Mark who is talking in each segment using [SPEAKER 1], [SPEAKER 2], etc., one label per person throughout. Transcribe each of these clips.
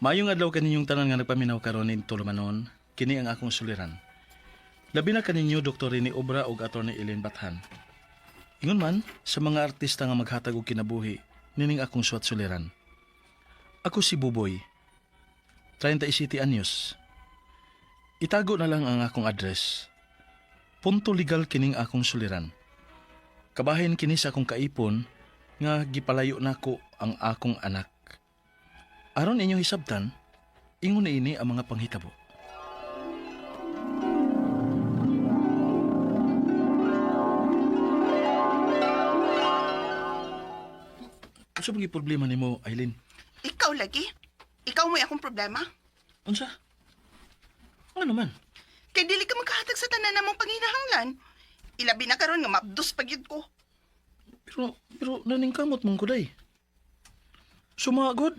[SPEAKER 1] Maayong adlaw kaninyong tanan nga nagpaminaw karon ning tulumanon, kini ang akong suliran. Labi na kaninyo Dr. Rene Obra ug Attorney Ellen Bathan. Ingon man sa mga artista nga maghatag og kinabuhi nining akong suwat suliran. Ako si Buboy, 37 anyos. Itago na lang ang akong address. Punto legal kining akong suliran. Kabahin kini sa akong kaipon nga gipalayo nako ang akong anak. Aron inyong hisabtan, ingon na ini ang mga panghitabo. Unsa man problema nimo, Eileen?
[SPEAKER 2] Ikaw lagi. Ikaw mo'y akong problema.
[SPEAKER 1] Unsa? Ano man?
[SPEAKER 2] Kay dili ka magkahatag sa tanan namong panginahanglan. Ilabi na karon nga mabdos pa gyud ko.
[SPEAKER 1] Pero naningkamot man ko day. Sumagod.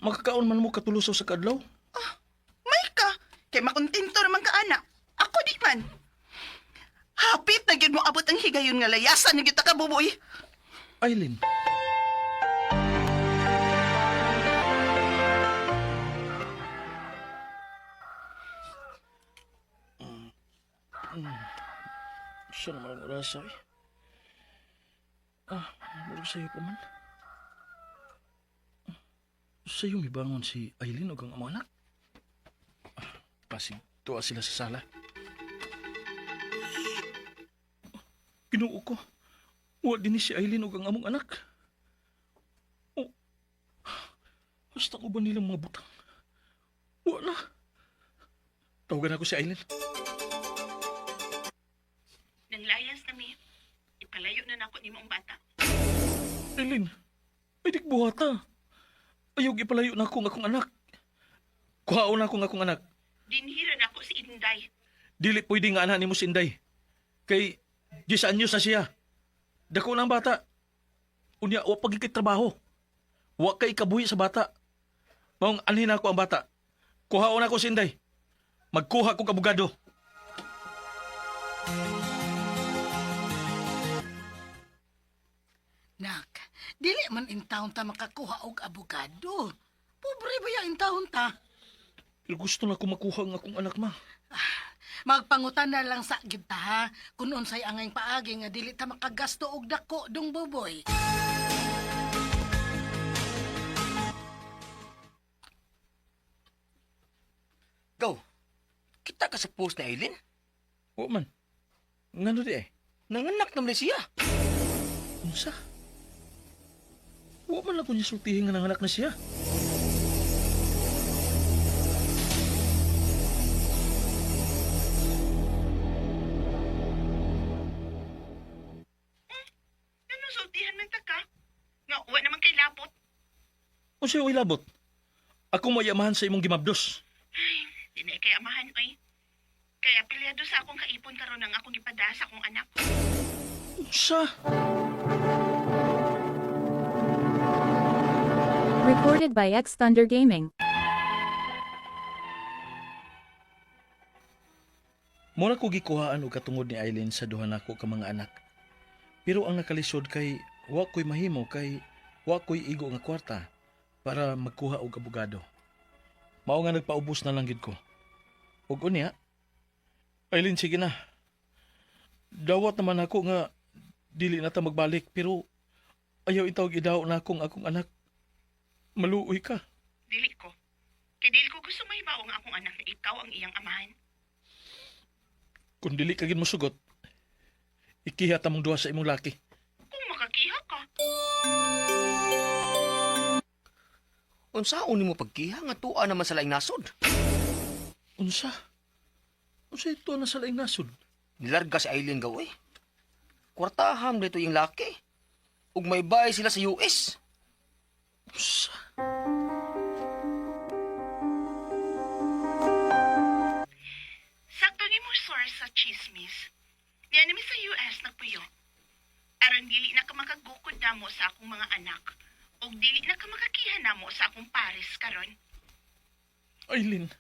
[SPEAKER 1] Makakaon man mo katulusaw sa kadlaw.
[SPEAKER 2] May ka. Kay makontento naman ka ana. Ako di man. Hapit na gyud mo abot ang higayon nga layasan na gyud ta ka buboy.
[SPEAKER 1] Eileen. Siya naman ang oras eh. Ah, murag sa'yo pa man. Sa'yo may bangon si Eileen o ang among anak. Ah, pasig, tuwa sila sa sala. Ginoo ko. Wa din ni si Eileen ug ang among anak. O, hasta ko ba nilang mga butang? Wa na. Tawagan ako si Eileen.
[SPEAKER 2] Nang layas na mi. Ipalayo na nako nimo ang bata.
[SPEAKER 1] Eileen, ay di buhata. Ayaw ipalayo na ako ang akong anak. Kuhaon na ako ang akong anak.
[SPEAKER 2] Dinhira nako si Inday.
[SPEAKER 1] Dili pwede nga anak nimo si Inday. Kay, di sa anyos na siya. Dako na ang bata. Unya, wa pagikit trabaho. Wa kay kabuhi sa bata. Maong anhin ako ang bata. Kuhaon ako si Inday. Magkuha kong abogado.
[SPEAKER 3] Nak, dili man in town ta makakuha og abogado. Pobre ba ya in town ta?
[SPEAKER 1] Pero gusto na ko makuha ang akong anak, ma.
[SPEAKER 3] Magpangutan na lang sa gyud ta ha. Kun unsay angay paagi nga dili ta makagasto og dako dong buboy.
[SPEAKER 4] Go. Kita ka sa post ni Aileen.
[SPEAKER 1] Wa man. Ngano di eh?
[SPEAKER 4] Nanganak naman ni siya.
[SPEAKER 1] Unsa? Wa man ako niya sultihin nga nanganak na siya.
[SPEAKER 2] Ano sultihan man ta ka? Nga uwa naman kay labot.
[SPEAKER 1] Unsa yung ilabot? Ako mayamahan sa imong gimabdos.
[SPEAKER 2] Ay, di na kay amahan oy. Kaya pilyado sa akong kaipon karon ang akong gipada sa akong anak.
[SPEAKER 1] Unsa?
[SPEAKER 5] Recorded by X Thunder Gaming.
[SPEAKER 1] Mura ko gikuhaan og katungod ni Eileen sa duha nako ka mga anak. Pero ang nakalisod kay wa ko'y mahimo kay wa ko'y igo nga kwarta para magkuha og abogado. Mao nga nagpaubos na lang gid ko. Ug unya, Eileen sige na. Dawat naman ako nga dili na ta magbalik pero ayaw intawag idaw na akong akong anak. Maluoy ka.
[SPEAKER 2] Dili ko. Kay dili ko gusto mahibaw ang akong anak na ikaw ang iyang amahan.
[SPEAKER 1] Kung dili ka gid mosugot, ikiha ta mong duha sa imong laki.
[SPEAKER 2] Kung makakiha ka.
[SPEAKER 4] Unsaon nimo pagkiha nga tuwa naman sa laing nasod?
[SPEAKER 1] Unsa? Unsa ito na sa laing nasod?
[SPEAKER 4] Nilarga si Aileen gaw eh. Kwartaham dito yung laki. Ug may bahay sila sa US.
[SPEAKER 1] Unsa?
[SPEAKER 2] Sakto ni mo source sa chismis. Niya nami sa US nagpuyo. Aron dili na ka makagukod namo sa akong mga anak. Ug dili na ka makakiha namo sa akong pares karon.
[SPEAKER 1] Aileen.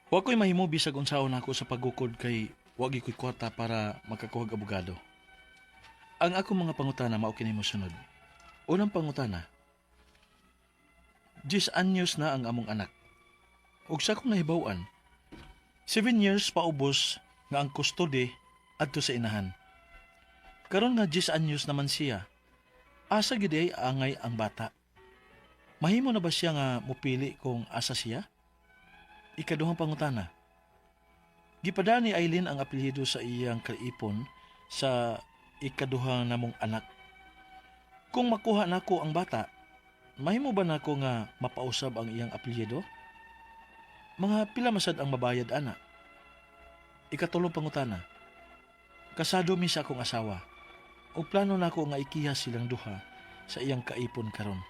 [SPEAKER 1] Wa ko'y mahimo bisag unsaon ako sa pagukod kay wa gyud ko'y kwarta para makakuhag abogado. Ang akong mga pangutana mao kini mosunod. Unang pangutana. 10 anyos na ang among anak. Ug sa akong nahibaw-an, 7 years paubos nga ang custody adto sa inahan. Karon nga 10 anyos naman siya, asa gyud ay angay ang bata? Mahimo na ba siya nga mupili kung asa siya? Ikaduhang pangutana. Gipada ni Eileen ang apelyido sa iyang kaipon sa ikaduha namong anak. Kung makuha nako ang bata, mahimo ba nako nga mapausab ang iyang apelyido? Mga pila masad ang mabayad ana? Ikatulong pangutana. Kasado mi sa akong asawa. O plano nako nga ikiha silang duha sa iyang kaipon karon.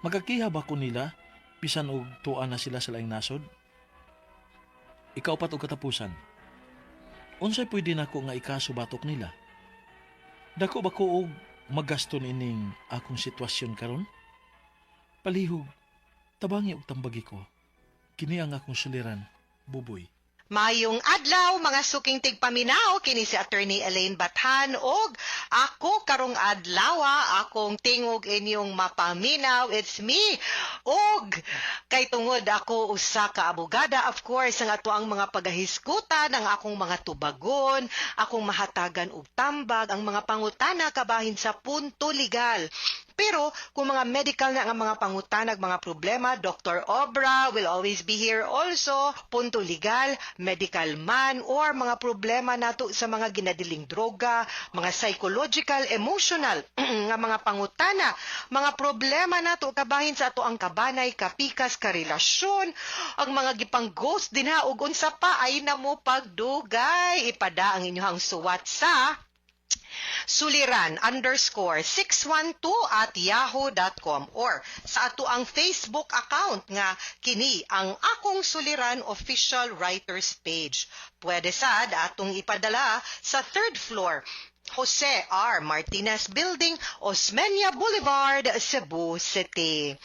[SPEAKER 1] Magakiha ba ko nila bisan og tuwa na sila sa laing nasod? Ikaupat og katapusan. Unsay pwede nako nga ikaso batok nila? Dako ba ko og magasto nining akong sitwasyon karon? Palihog, tabangi og tambagi ko. Kini ang akong suliran, Buboy.
[SPEAKER 6] Mayong adlaw, mga suking tigpaminaw, kini si Attorney Elaine Bathan og ako karong adlaw, akong tingog inyong mapaminaw, it's me. Og kay tungod ako usa ka abogada, of course, ang ato ang mga pagahiskutan, ang akong mga tubagon, akong mahatagan og tambag, ang mga pangutana kabahin sa punto legal. Pero kung mga medical na ang mga pangutanag, mga problema, Dr. Obra will always be here also, punto legal, medical man, or mga problema nato sa mga ginadiling droga, mga psychological, emotional, nga mga pangutana, mga problema nato kabahin sa ato ang kabanay, kapikas, karelasyon, ang mga gipang ghost dinha ug unsa pa ay na mo pagdugay. Ipada ang inyong suwat sa suliran_612@yahoo.com or sa ato ang Facebook account nga kini ang Akong Suliran Official Writers Page. Pwede sad atong ipadala sa third floor, Jose R. Martinez Building, Osmeña Boulevard, Cebu City.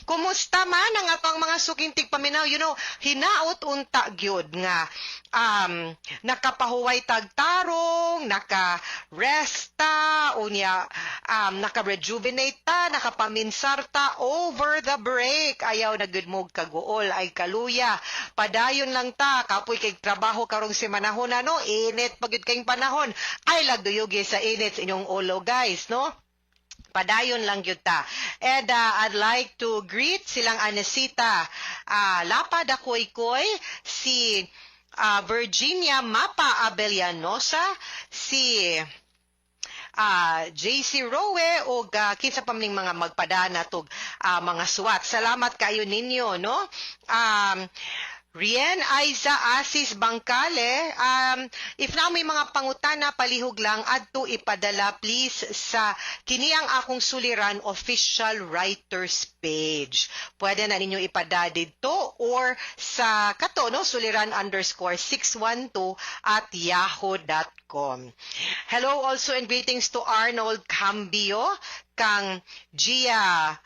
[SPEAKER 6] Kumusta man ang atong mga suking tigpaminaw? Hinaot unta gyud nga nakapahuway tagtarong, naka-resta, unya naka-rejuvenate ta, nakapaminsar ta over the break. Ayaw na gud mo kaguol ay kaluya. Padayon lang ta, kapoy kay trabaho karong semanahon na, no, init pa gyud kayong panahon. Ay lagduyugi sa init sa inyong ulo, guys, no? Padayon lang gyud ta. And I'd like to greet silang Anesita Lapa Dakoy-Koy, si Virginia Mapa Abellanosa, si JC Rowe o kinsa pa maning mga magpadana tog mga suwat. Salamat kayo ninyo, no? Rien Aiza Asis Bangkale, if na may mga pangutana, palihog lang adto ipadala please sa kini ang Akong Suliran Official Writers Page. Pwede na ninyo ipada didto or sa kato, no, suliran_612@yahoo.com. Hello also and greetings to Arnold Cambio, kang Gia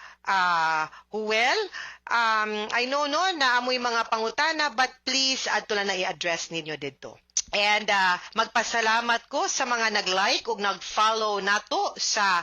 [SPEAKER 6] Huel. I know, no, na amoy mga pangutana, but please adto lang na i-address ninyo didto. And magpasalamat ko sa mga nag-like ug nag-follow nato sa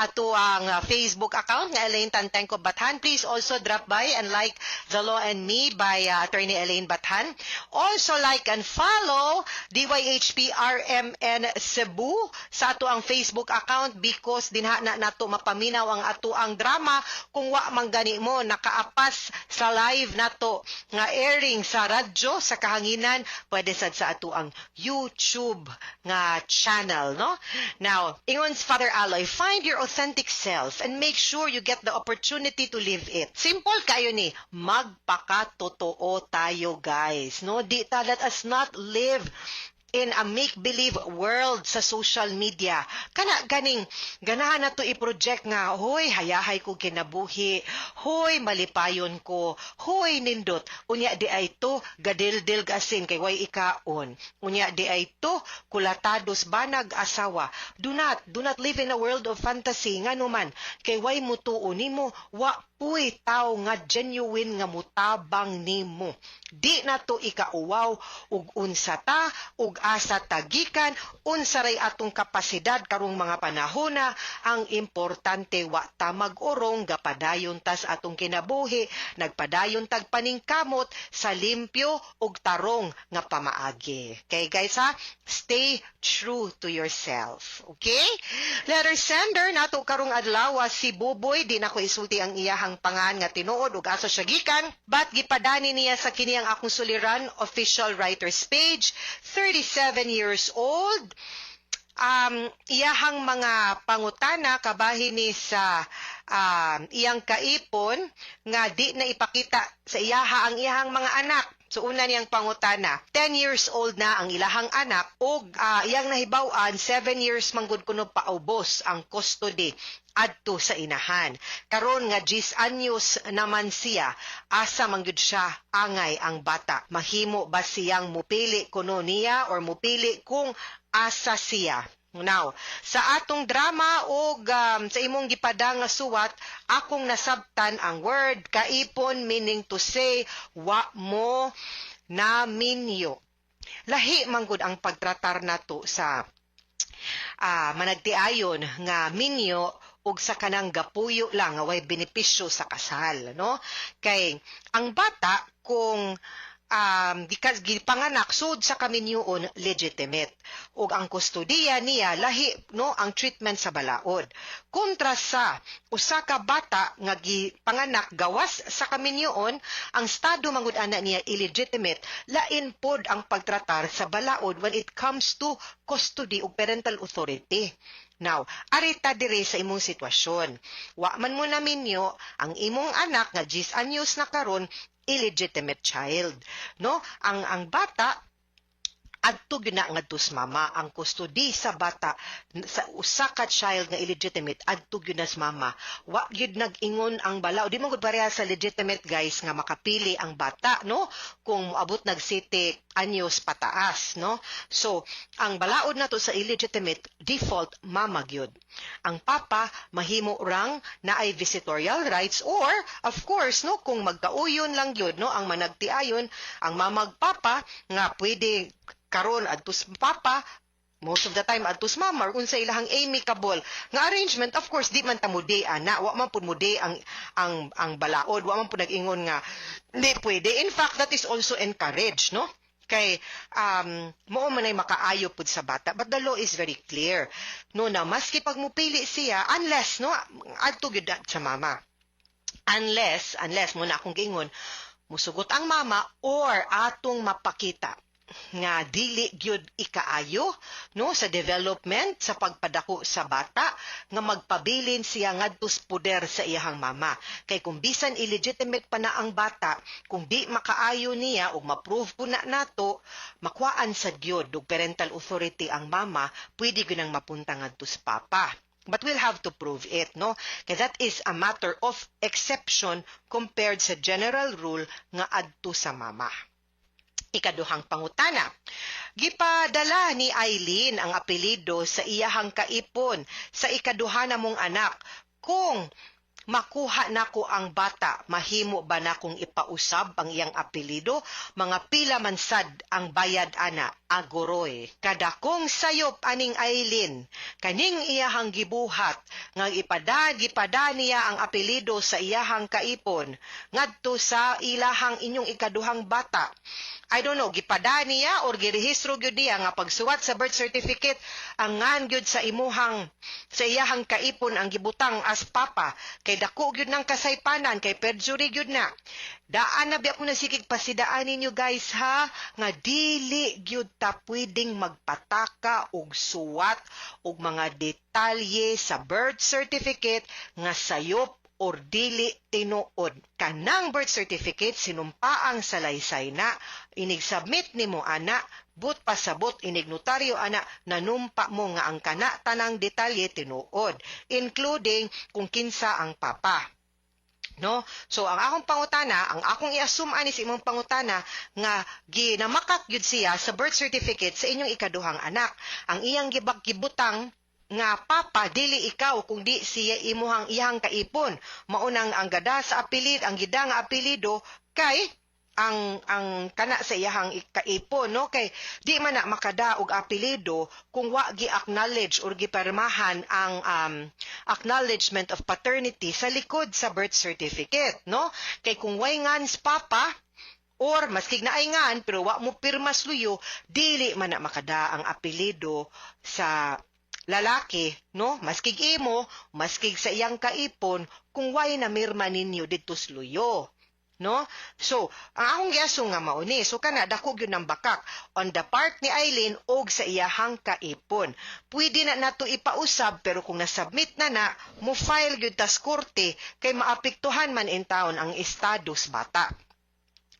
[SPEAKER 6] ato ang Facebook account nga Elaine Tantengco Bathan. Please also drop by and like The Law and Me by Attorney Elaine Bathan. Also like and follow DYHP RMN Cebu sa ato ang Facebook account because dinha na nato mapaminaw ang ato ang drama kung wa man gani mo nakaapas sa live nato nga airing sa radyo sa kahanginan, pwede sad sa ato ang YouTube nga channel, no? Now, ingon si Father Aloy, "Find your authentic self and make sure you get the opportunity to live it." Simple kayo ni, magpakatotoo tayo, guys, no? Di ta, let us not live in a make-believe world sa social media. Kana ganing ganahan na to i-project nga, "Hoy, hayahay ko kinabuhi, hoy, malipayon ko, hoy, nindot." Unya di ay to gadildil gasin kay way ikaon. Unya di ay to kulatados banag asawa. Do not live in a world of fantasy, ngano man kay way mutuo nimo, wa Puy tawo nga genuine nga mutabang nimo. Di na to ikauwaw ug unsa ta ug asa tagikan, unsa ray atong kapasidad karong mga panahona. Ang importante, wa ta mag-urong, gapadayon tas atong kinabuhi, nagpadayon tag paningkamot sa limpyo ug tarong nga pamaagi. Okay guys ha, stay true to yourself. Okay? Letter sender nato karong adlaw si Buboy, di na ko isulti ang iyahang pangan nga tinuod ug asa siya gikan, but gipadani niya sa kini ang akong suliran official writers page. 37 years old. Iyahang mga pangutana kabahin ni sa iyang kaipon nga di na ipakita sa iyaha ang iyahang mga anak. So una niyang pangutana, 10 years old na ang ilahang anak ug iyang nahibaw-an 7 years manggod kuno paubos ang custody adto sa inahan. Karon nga 10 anyos naman siya, asa man gyud siya angay ang bata? Mahimo ba siyang mupili kuno niya or mupili kung asa siya? Now, sa atong drama og sa imong gipada nga suwat, akong nasabtan ang word "kaipon", meaning to say wa mo naminyo. Lahi manggod ang pagtratar nato sa managtiayon nga minyo ug sa kanang gapuyo lang nga way benepisyo sa kasal, no? Kay ang bata kung gipanganak sud sa kaminyoon, legitimate ug ang kustodiya niya lahi, no, ang treatment sa balaod kontra sa usa ka bata nga gipanganak gawas sa kaminyoon. Ang estado mangud ana niya illegitimate. Lain pod ang pagtratar sa balaod when it comes to custody ug parental authority. Now, arita dire sa imong sitwasyon. Wa man mo naminyo, ang imong anak nga 10 anyos na karon, illegitimate child, no? Ang bata adto gyud na ngadto sa mama. Ang custody sa bata, sa usa ka child nga illegitimate, adto gyud na sa mama. Wa gyud nag-ingon ang balaod. Di man gud pareha sa legitimate, guys, nga makapili ang bata, no, kung moabot nag 7 anyos pataas, no? So ang balaod nato sa illegitimate, default mama gyud. Ang papa mahimo rang naay visitorial rights or of course, no, kung magkauyon lang gyud, no, ang managtiayon ang mamag papa nga pwede karon adto sa papa, most of the time adto sa mama, or unsa ilahang amicable nga arrangement. Of course, di man ta mudi ana, wa man pud mudi ang balaod, wa man pud nag-ingon nga di pwede. In fact, that is also encouraged, no, kay mao man ay makaayo pud sa bata. But the law is very clear, no, na maski pag mupili siya, unless, no, adto gyud sa mama, unless mo na akong giingon, musugot ang mama or atong mapakita nga dili gyud ikaayo, no, sa development, sa pagpadako sa bata nga magpabilin siya ngadto sa poder sa iyahang mama. Kay kung bisan illegitimate pa na ang bata, kung di makaayo niya ug ma-prove po na nato, makuhaan sa gyud og parental authority ang mama, pwede gyud nang mapunta ngadto sa papa. But we'll have to prove it, no? Kay that is a matter of exception compared sa general rule nga adto sa mama. Ikaduhang pangutana. Gipadala ni Eileen ang apelyido sa iyahang kaipon sa ikaduha na mong anak. Kung makuha nako ang bata, mahimo ba nakong ipausab ang iyang apelyido? Mga pila man sad ang bayad ana? Agoroy. Kadakong sayop aning Eileen, kaning iyahang gibuhat nga gipada niya ang apelyido sa iyahang kaipon ngadto sa ilahang inyong ikaduhang bata. I don't know, gipada niya or girehistro gyud niya nga pagsuwat sa birth certificate, ang ngan gyud sa iyahang kaipon ang gibutang as papa, kay dako gyud ng kasaypanan kay perjury gyud na. Daan na biya ko na sikig pasidaan ninyo, guys, ha, nga dili gyud ta pwedeng magpataka og suwat og mga detalye sa birth certificate nga sayop or dili tinuod. Kanang birth certificate, sinumpaang salaysay na, inig-submit nimo ana, but pasabot inig notaryo ana, nanumpa mo nga ang kana tanang detalye tinuod, including kung kinsa ang papa. No? So ang akong pangutana, ang akong i-assume ani sa imong pangutana nga ginamakak gyud siya sa birth certificate sa inyong ikaduhang anak. Ang iyang gibak gibutang nga papa dili ikaw kung di siya imuhang iyang kaipon. Maunang ang gada sa apelid, ang gida nga apelyido kay ang kana sa iyahang kaipon, no, kay di man na makada og apelyido kung wa gi-acknowledge or gipirmahan ang acknowledgement of paternity sa likod sa birth certificate, no, kay kung way ngans papa or maski naay ngan pero wa mo pirmas luyo, dili man na makada ang apelyido sa lalaki, no, maskig imo, maskig sa iyang kaipon, kung way na mirma ninyo didto sa luyo, no. So ang akong giaso nga mao ni, so kana dako gyud ng bakak on the part ni Eileen og sa iyahang kaipon. Pwede na nato ipausab, pero kung nasubmit na na, mo file gyud tas korte kay maapektuhan man in town ang estado sa bata,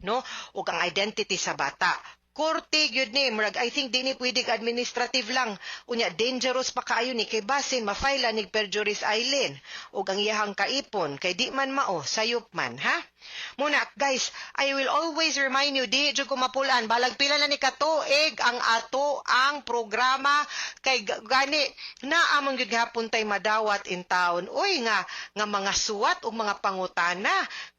[SPEAKER 6] no, ug ang identity sa bata. Korte gyud ni, murag I think di ni pwede administrative lang. Unya dangerous pa kaayo ni kay basin ma-file ni perjury si Eileen ug ang iyahang kaipon kay di man mao, sayop man, ha. Muna guys, I will always remind you, di jud ko mapulan, balag pila na ni katuig ang ato ang programa kay gani na among gyud gihapon tay madawat in town, uy, nga nga mga suwat ug mga pangutana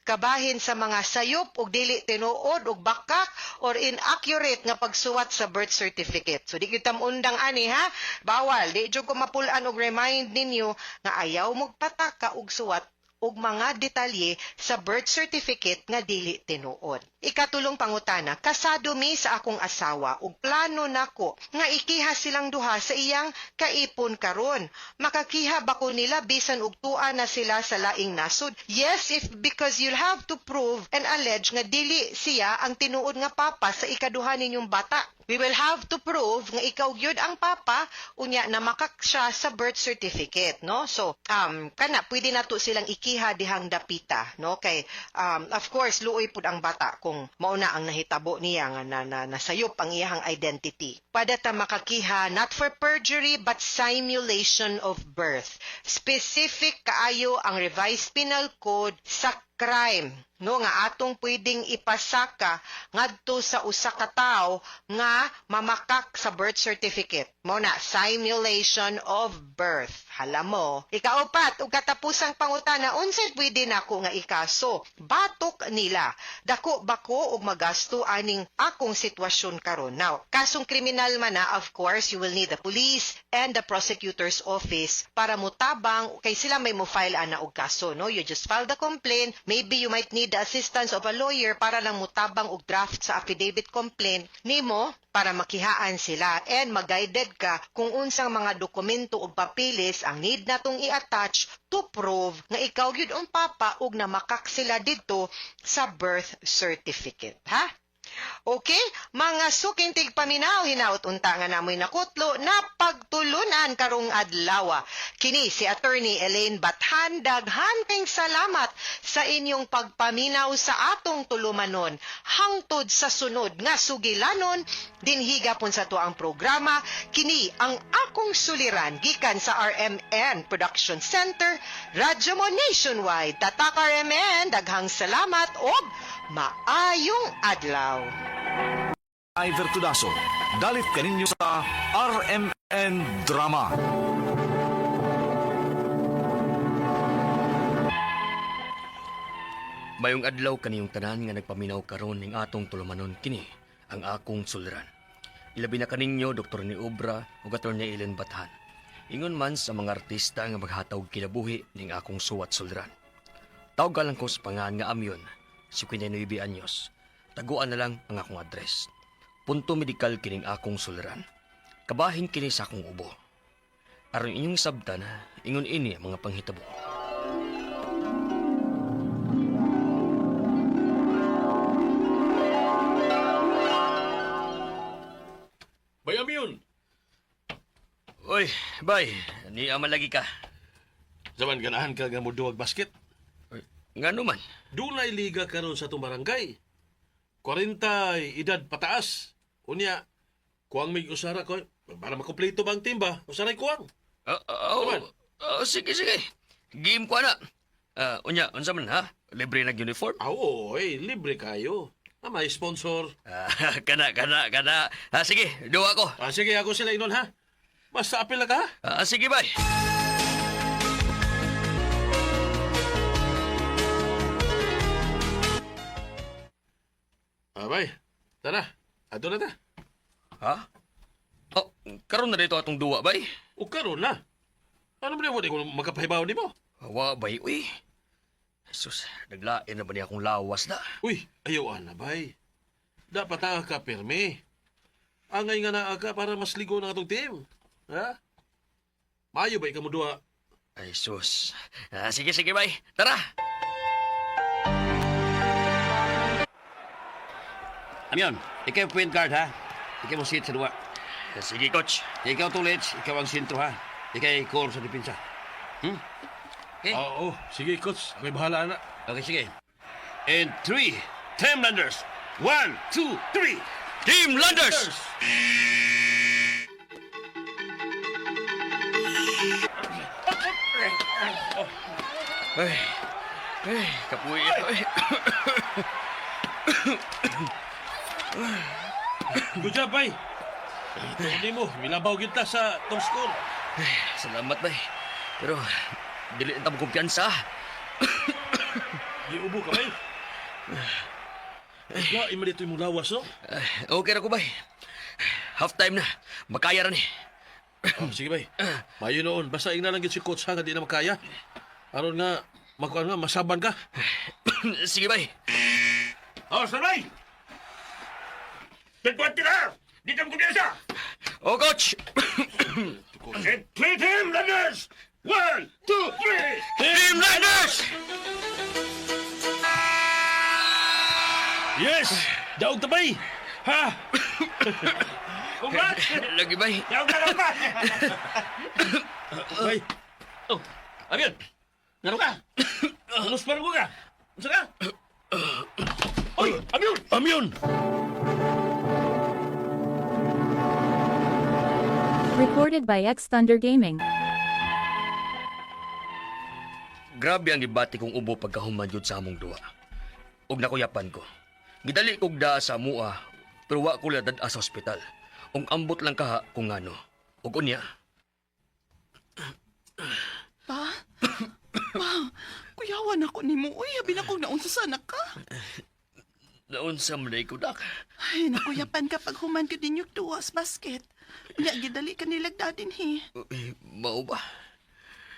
[SPEAKER 6] kabahin sa mga sayop ug dili tinuod ug bakak or inaccurate nga pagsuwat sa birth certificate. So di gyud ta undang ani, ha. Bawal, di jud ko mapulan og remind ninyo nga ayaw magpataka og suwat og mga detalye sa birth certificate nga dili tinuod. Ikatulong pangutana, kasado mi sa akong asawa ug plano nako nga ikiha silang duha sa iyang kaipon karon. Makakiha ba ko nila bisan og tua na sila sa laing nasod? Yes, if because you'll have to prove and allege nga dili siya ang tinuod nga papa sa ikaduha ninyong bata. We will have to prove nga ikaw gyud ang papa, unya na makak siya sa birth certificate, no? So, kana pwede nato silang ikiha dihang dapita, no? Kay of course luoy pud ang bata kung mao na ang nahitabo niya nga na, na nasayop ang iyahang identity. Pwede ta makakiha not for perjury but simulation of birth. Specific kaayo ang Revised Penal Code sa crime, no, nga atong pwedeng ipasaka ngadto sa usa ka tawo nga mamakak sa birth certificate. Mao na simulation of birth. Hala mo. Ikaupat ug katapusang pangutana, unsay pwede nako nga ikaso batok nila? Dako ba ko og magasto aning akong sitwasyon karon? Now, kasong kriminal man na, of course you will need the police and the prosecutor's office para motabang kay sila may mo file ana og kaso, no. You just file the complaint. Maybe you might need the assistance of a lawyer para lang mutabang og draft sa affidavit complaint nimo para makihaan sila and mag-guided ka kung unsang mga dokumento ug papeles ang need natong i-attach to prove nga ikaw gyud ang papa ug namakak sila didto sa birth certificate, ha. Okay, mga suking tigpaminaw, hinaot unta nga namoy nakutlo na pagtulunan karong adlaw. Kini si Attorney Elaine Bathan, daghan kayong salamat sa inyong pagpaminaw sa atong tulumanon. Hangtod sa sunod nga sugilanon, dinhi gapon sa atuang programa, kini ang Akong Suliran gikan sa RMN Production Center, Radyo Mo Nationwide. Tatak RMN, daghang salamat og maayong adlaw.
[SPEAKER 7] Iver Tudaso, dalit kaninyo sa RMN Drama.
[SPEAKER 4] Mayong adlaw kaniyong tanan nga nagpaminaw karon ning atong tulumanon, kini ang Akong Suliran. Ilabi na kaninyo Dr. ni Obra ug Attorney Ellen Bathan. Ingon man sa mga artista nga maghatag og kinabuhi ning akong suwat suliran. Tawag lang ko sa pangan nga Amyon, 59 anyos. Taguan na lang ang akong address. Punto medikal kining akong suliran. Kabahin kini sa akong ubo. Aron inyong sabtan, ingon ini ang mga panghitabo.
[SPEAKER 1] Bay Amyun!
[SPEAKER 4] Uy, bay, ni ama lagi ka.
[SPEAKER 1] Zaman ganahan ka nga mo duwag basket.
[SPEAKER 4] Uy, ngano man?
[SPEAKER 1] Dunay liga karon sa atong barangay. 40 edad pataas. Unya, kuang mig usara ko para makumpleto ba ang team ba? Usaray kuang.
[SPEAKER 4] Ah,
[SPEAKER 1] Naman.
[SPEAKER 4] oh, sige, sige. Game ko na. Unya, unsa man ha? Libre nag uniform?
[SPEAKER 1] Ah, oo, eh, libre kayo. May sponsor.
[SPEAKER 4] Ah, kana, kana, kana. Ah, sige, duwa ko.
[SPEAKER 1] Ah, sige, ako sila inon ha. Basta apil na ka.
[SPEAKER 4] Ah, sige, bay.
[SPEAKER 1] Ah, bay. Tara, ato na ta.
[SPEAKER 4] Ha? Oh, karon na dito atong duwa, bay.
[SPEAKER 1] O karon na. Ano ba na ko makapahibaw nimo?
[SPEAKER 4] Wa, bay, uy. Jesus, naglain na ba niya akong lawas na?
[SPEAKER 1] Uy, ayaw ana, bay. Dapat naa ka pirmi. Angay nga naa ka para mas ligo ng atong team. Ha? Maayo ba ikaw mo duha?
[SPEAKER 4] Ay, sus. Ah, sige, sige, bay. Tara!
[SPEAKER 8] Amyon, ikaw yung point guard ha. Ikaw mo seat sa duwa.
[SPEAKER 4] Sige, coach.
[SPEAKER 8] Ikaw tulits, ikaw ang sentro ha. Ikaw yung core sa depensa. Hmm? Okay.
[SPEAKER 1] Oo, sige coach. Ako'y bahala na.
[SPEAKER 8] Okay, sige. And three, Team Landers. One, two, three.
[SPEAKER 4] Team Landers! Ay, ay, kapuy. Ay.
[SPEAKER 1] Good job, bay. Tuon mo, milabaw gyud ta sa top score.
[SPEAKER 4] Salamat, bay. Pero, dili na mo kumpiyansa.
[SPEAKER 1] Giubo ka, bay. Lain man dito yung lawas, no?
[SPEAKER 4] Ay, okay ra ko, bay. Half time na. Makaya ra ni.
[SPEAKER 1] Oh, sige, bay. Mayo noon. Basta ingna lang gyud si coach ha, nga di na makaya. Aron nga, makuan nga, masaban ka.
[SPEAKER 4] Sige, bay.
[SPEAKER 8] Oh, sabay! Tagpati na! Dito mo kumpiyansa!
[SPEAKER 4] Oh, coach!
[SPEAKER 8] And three, Team Landers! One, two, three!
[SPEAKER 4] Team Landers!
[SPEAKER 1] Yes! Daog ta, bay! Ha?
[SPEAKER 8] Congrats!
[SPEAKER 4] Lagi, bay.
[SPEAKER 8] Yaw ka lang ba?
[SPEAKER 1] Bay,
[SPEAKER 8] Oh, Amyon! Ngano ka? Alos pa rin ko ka? Unsa ka? Oy, Amyon!
[SPEAKER 1] Amyon!
[SPEAKER 5] Recorded by X Thunder Gaming.
[SPEAKER 4] Grabe ang gibati kong ubo pagkahuman yun sa among duwa. Ug nakuyapan ko. Gidali kog daa sa mua, pero wa ko ladad sa ospital. Ug ambot lang kaha kung ngano. Ug unya,
[SPEAKER 2] Pa? Pa, kuyawan ako nimo. Uy, abi na kong naunsa sana ka.
[SPEAKER 4] naunsa man ko dak.
[SPEAKER 2] Ay, nakuyapan ka pag human ka ninyog duwa sa basket. Unya, gidali ka nilag dadin hi.
[SPEAKER 4] Eh, Mao ba?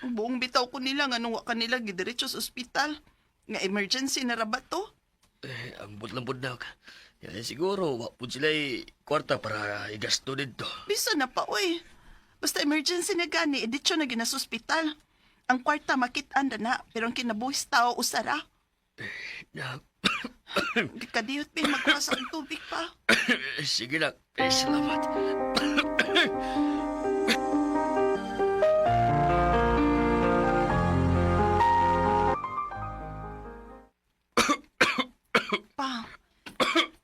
[SPEAKER 2] Buong bitaw ko nila nga nung wa kanila gidiretso sa ospital. Nga emergency na ra ba to?
[SPEAKER 4] Eh, ambot lang pud dak. Eh, siguro wa pud sila kwarta para igasto didto.
[SPEAKER 2] Bisa na pa, oy. Basta emergency na gani, editsyo na gina sa ospital. Ang kwarta makit-an na na, pero ang kinabuhis tao usara.
[SPEAKER 4] Na,
[SPEAKER 2] Kadiyot pa magkuha sa akong tubig pa.
[SPEAKER 4] sige lang. Eh, salamat.
[SPEAKER 2] Pa,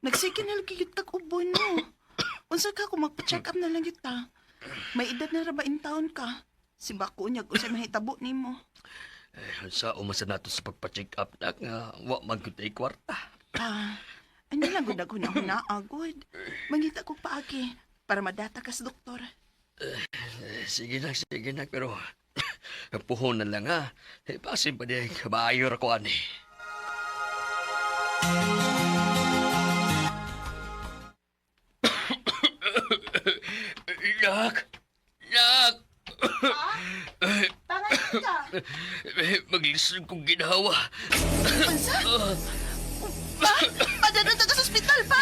[SPEAKER 2] nagsige na lang gyud kag ubo no. Unsa ka kung magpa-check up na lang gyud ta. May edad na ra ba in taon ka? Si Bako niya kung sa mahitabo nimo.
[SPEAKER 4] Eh, sa umasa nato sa pagpa-check up dak nga wa man gyud tay kwarta.
[SPEAKER 2] Pa, ano lang gud naghuna-huna agod. Mangita kog paagi para madata ka sa doktor.
[SPEAKER 4] Eh, sige na, sige na, pero puhon na lang ha. Eh, pasin pa di, kabayo ra ko ani. Nak! Nak!
[SPEAKER 2] Pangalan ka.
[SPEAKER 4] Eh, Maglisod kong ginawa.
[SPEAKER 2] Unsa? Pa, padadto ka sa ospital pa.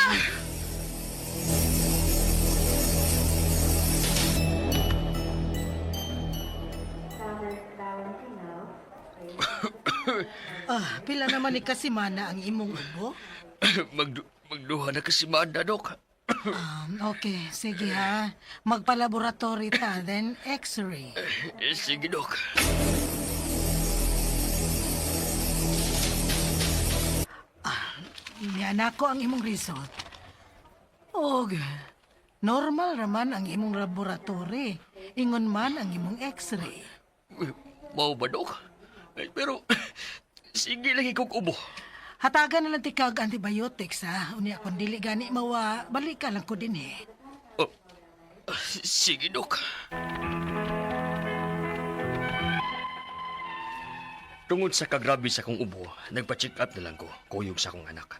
[SPEAKER 3] Ah, pila naman ni kasimana ang imong ubo?
[SPEAKER 4] Magduha na kasi manda, Dok.
[SPEAKER 3] Okay, sige ha. Magpa-laboratory ta, then x-ray.
[SPEAKER 4] Eh, sige, Dok.
[SPEAKER 3] Niya nako ang imong result. Og, normal raman ang imong laboratory. Ingon man ang imong x-ray.
[SPEAKER 4] Eh, Mao ba, Dok? Eh, pero, sige lagi kong ubo.
[SPEAKER 3] Hatagan na lang tikag antibiotics ha. Unya kung dili gani mawa, balik ka lang ko din eh.
[SPEAKER 4] Oh, sige, Dok. Tungod sa kagrabe sa akong ubo, nagpa-check up na lang ko, kuyog sa akong anak.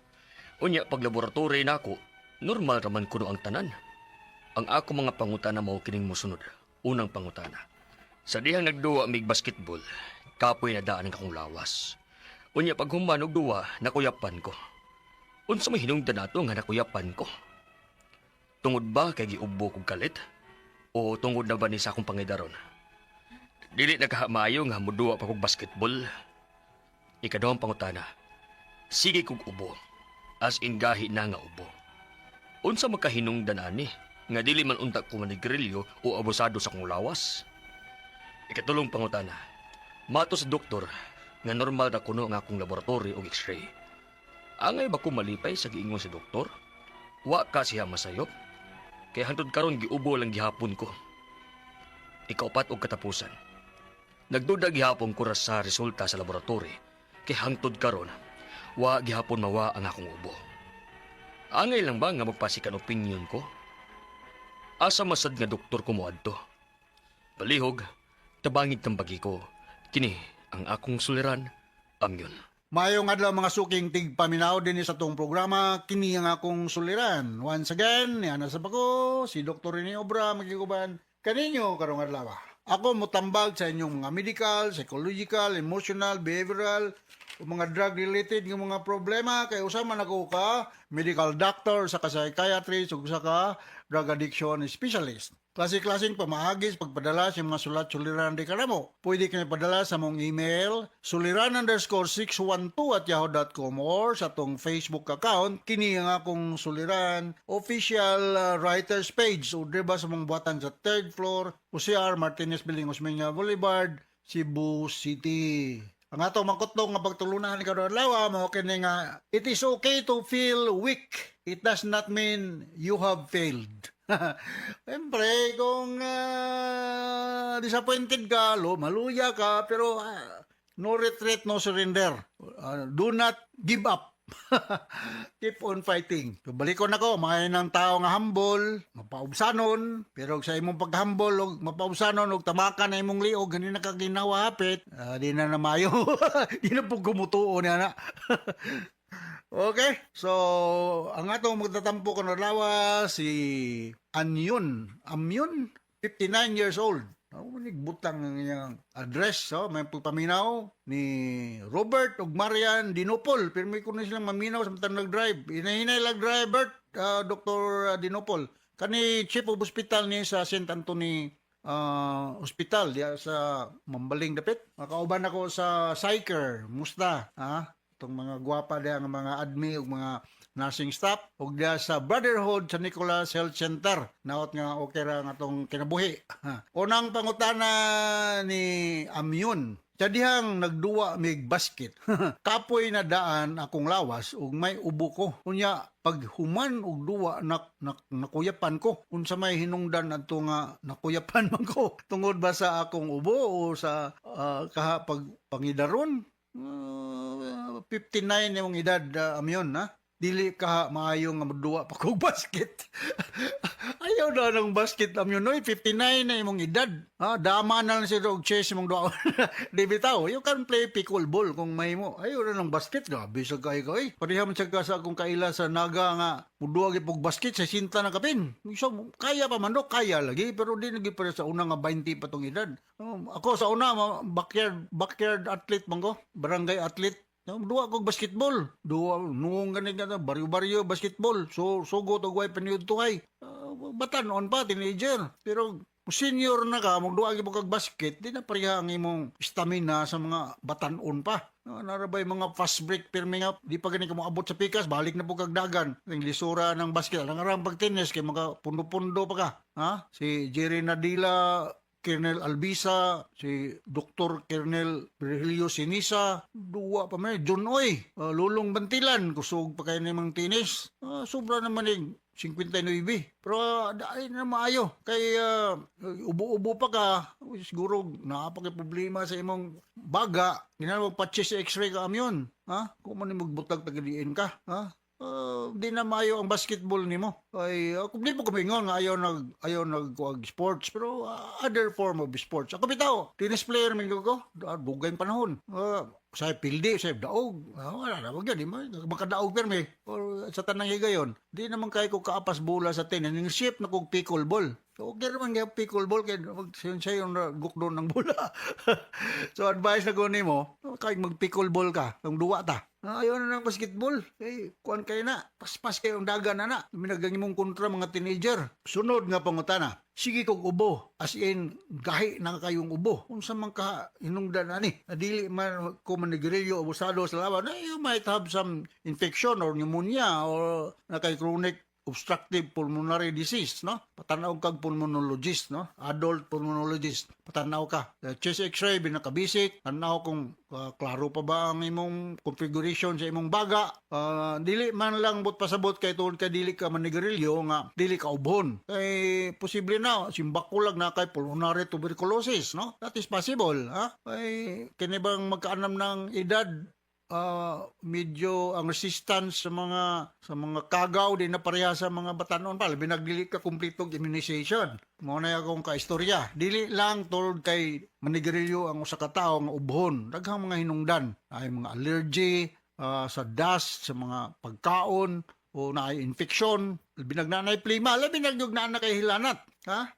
[SPEAKER 4] Unya, pag laboratory nako, normal raman kuno ang tanan. Ang ako mga pangutana mao kining mosunod. Unang pangutana. Sa dihang nagduwa mig basketball, kapoy na daan ang akong lawas. Unya pag human og duwa, nakuyapan ko. Unsa may hinungdan nato nga nakuyapan ko? Tungod ba kay giubo kog kalit? O tungod na ba ni sa akong pangidaron? Dili na kahamaayo nga muduwa pa kog basketball. Ikaduhang pangutana. Sige kog ubo. As in gahi na nga ubo. Unsa makahinungdan ani nga dili man unta ko manigrilyo o abusado sa akong lawas? Ikatulong pangutana. Mato sa doktor nga normal ra kuno nga akong laboratory og x-ray. Angay ba ko malipay sa giingon sa doktor? Wa ka siya masayop. Kay hangtod karon giubo lang gihapon ko. Ikaupat og katapusan. Nagduda gihapon ko ra sa resulta sa laboratory. Kay hangtod karon, wa gihapon mawa ang akong ubo. Angay lang ba nga magpasikan opinion ko? Asa masad nga doktor ko moadto? Palihog, tabangig tambagi ko. Kini ang akong suliran, amyon.
[SPEAKER 9] Maayong adlaw, mga suking tigpaminaw din sa atong programa, kini ang akong suliran. Once again, yan sa ko, si Dr. Rene Obra, magiguban kaninyo karong adlaw. Ako motambag sa inyong mga medical, psychological, emotional, behavioral, o mga drug-related nga mga problema kay usa man ako ka medical doctor sa ka psychiatrist ug usa ka drug addiction specialist. Klase-klaseng pamaagi sa pagpadala sa mga sulat suliran di kanamo. Pwede kayo padala sa mong email suliran_612@yahoo.com or sa atong Facebook account, kini ang akong suliran official writers page, o diba sa mong buhatan sa third floor, OCR Martinez Building, Osmeña Boulevard, Cebu City. Ang atong makutlo nga pagtulunan karon adlaw mao kini nga it is okay to feel weak. It does not mean you have failed. Siyempre, kung disappointed ka, maluya ka, pero no retreat, no surrender. Do not give up. Keep on fighting. So, balikon ako, mga ng tao nga humble, mapaubsanon, pero sa imong pag-humble og mapaubsanon og tamakan na imong liog, gani na ka ginawa hapit, di na namayo. Di na po gumutuo niya na. Okay, so ang atong magtatampo karon adlaw si Anyon, Amyon, 59 years old. Ako butang ang iyang address, so may pagpaminaw ni Robert ug Marian Dinopol. Pero may kuno silang maminaw sa matang nag-drive. Hinahinay lang drive, Bert, Dr. Dinopol. Kani chief of hospital ni sa St. Anthony Hospital diya sa Mambaling dapit. Makauban ako sa Psyker, musta, ha? Itong mga gwapa diya nga mga admi ug mga nursing staff ug diya sa Brotherhood sa Nicolas Health Center. Naot nga okay ra nga atong kinabuhi. Unang pangutana ni Amyun. Sa dihang nagduwa mig basket, kapoy na daan akong lawas ug may ubo ko. Unya pag human og duwa nak, nak nakuyapan ko. Unsa may hinungdan adto nga nakuyapan man ko? Tungod ba sa akong ubo o sa kaha pag pangidaron? 59 imong edad, Amyon, ha? Dili ka maayo nga moduwa pa kog basket. Ayaw na ng basket, Amyon, noy. 59 na imong edad. Ha, dama na lang siya og chess imong duwa. Di bitaw, you can play pickleball kung may mo. Ayaw na ng basket. Grabe sa kay ka, eh. Pareha man siya ka sa akong kaila sa Naga nga muduwa gyud pog basket sa sinta na kapin. So, kaya pa man do, kaya lagi. Pero di lagi pa sa una nga 20 pa tong edad. Ako sa una, backyard athlete man ko. Barangay athlete. No, duwa kog basketball. Duwa nuong gani nga baryo-baryo basketball. So sugot og way paniud tuhay. Batan-on pa, teenager. Pero senior na ka, magduwa gyud kag basket, di na pareha ang imong stamina sa mga batan-on pa. No, narabay mga fast break pirmi nga di pa gani ka moabot sa pikas, balik na po kag dagan. Ang lisura ng basket. Ang arang pag tennis kay maka pundo-pundo pa ka. Ha? Si Jerry Nadila, Colonel Albisa, si Dr. Colonel Virgilio Sinisa, duwa pa may John Oy, Lulong Bantilan, kusog pa kayo ng tennis. Sobra naman yung 59. Pero ay na maayo. Kay ubo-ubo pa ka, siguro naa pa kay problema sa imong baga. Ginahanglan pa-chest x-ray ka, Amyon. Ha? Kung man magbutag taga-diin ka. Ha? Di na maayo ang basketball nimo. Ay kung di po kumingon nga ayaw nag kuag sports, pero other form of sports. Ako bitaw, tennis player man ko. Dugay panahon. Usahay pildi, usahay daog. Ah, wala na wag di man makadaog permi. Or sa tanang higayon, di naman kay ko kaapas bola sa tennis. Ning shape na kog pickleball. So, okay naman kaya pickleball kay wag siya yung gukdon ng bola. So advice na ko nimo, kay mag pickleball ka, kung duwa ta. Ah, ayaw na ng basketball. Eh, kuan kayo na. Paspas kayo ang dagan na na. Minagang imong kontra mga teenager. Sunod nga pangutana. Sige kog ubo. As in, gahi na kayong ubo. Unsa man ka hinungdan ani. Dili man ko manigarilyo abusado sa laban. Eh, you might have some infection or pneumonia or na kay chronic obstructive pulmonary disease, no? Patanaw kag pulmonologist, no? Adult pulmonologist. Patanaw ka. Chest x-ray binakabisik, tanaw kung klaro pa ba ang imong configuration sa imong baga. Dili man lang but pasabot kay tuon kay dili ka manigarilyo nga dili ka ubhon. Kay posible na simbako lang na kay pulmonary tuberculosis, no? That is possible, ha? Kay kini bang magkaanam ng edad, medyo ang resistance sa mga kagaw di na pareha sa mga batanon pa, labi nagdili ka kumpletong immunization. Mao na akong kaistorya. Dili lang tungod kay manigarilyo ang usa ka tawo nga ubhon. Daghang mga hinungdan, ay mga allergy sa dust, sa mga pagkaon, o naay infection, labi nag plema, labi nag na kay hilanat, ha?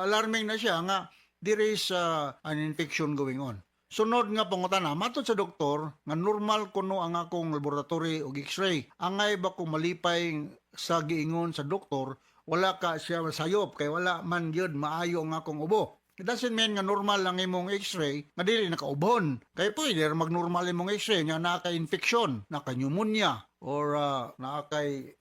[SPEAKER 9] Alarming na siya nga there is an infection going on. Sunod nga pangutana, matod sa doktor nga normal kuno ang akong laboratory og x-ray. Angay ba ko malipay sa giingon sa doktor, wala ka siya sayop kay wala man gyud maayo ang akong ubo. It doesn't mean nga normal lang imong x-ray nga dili nakaubhon. Kay pwede ra mag-normal imong x-ray nga naa kay infection, naa kay pneumonia or naa kay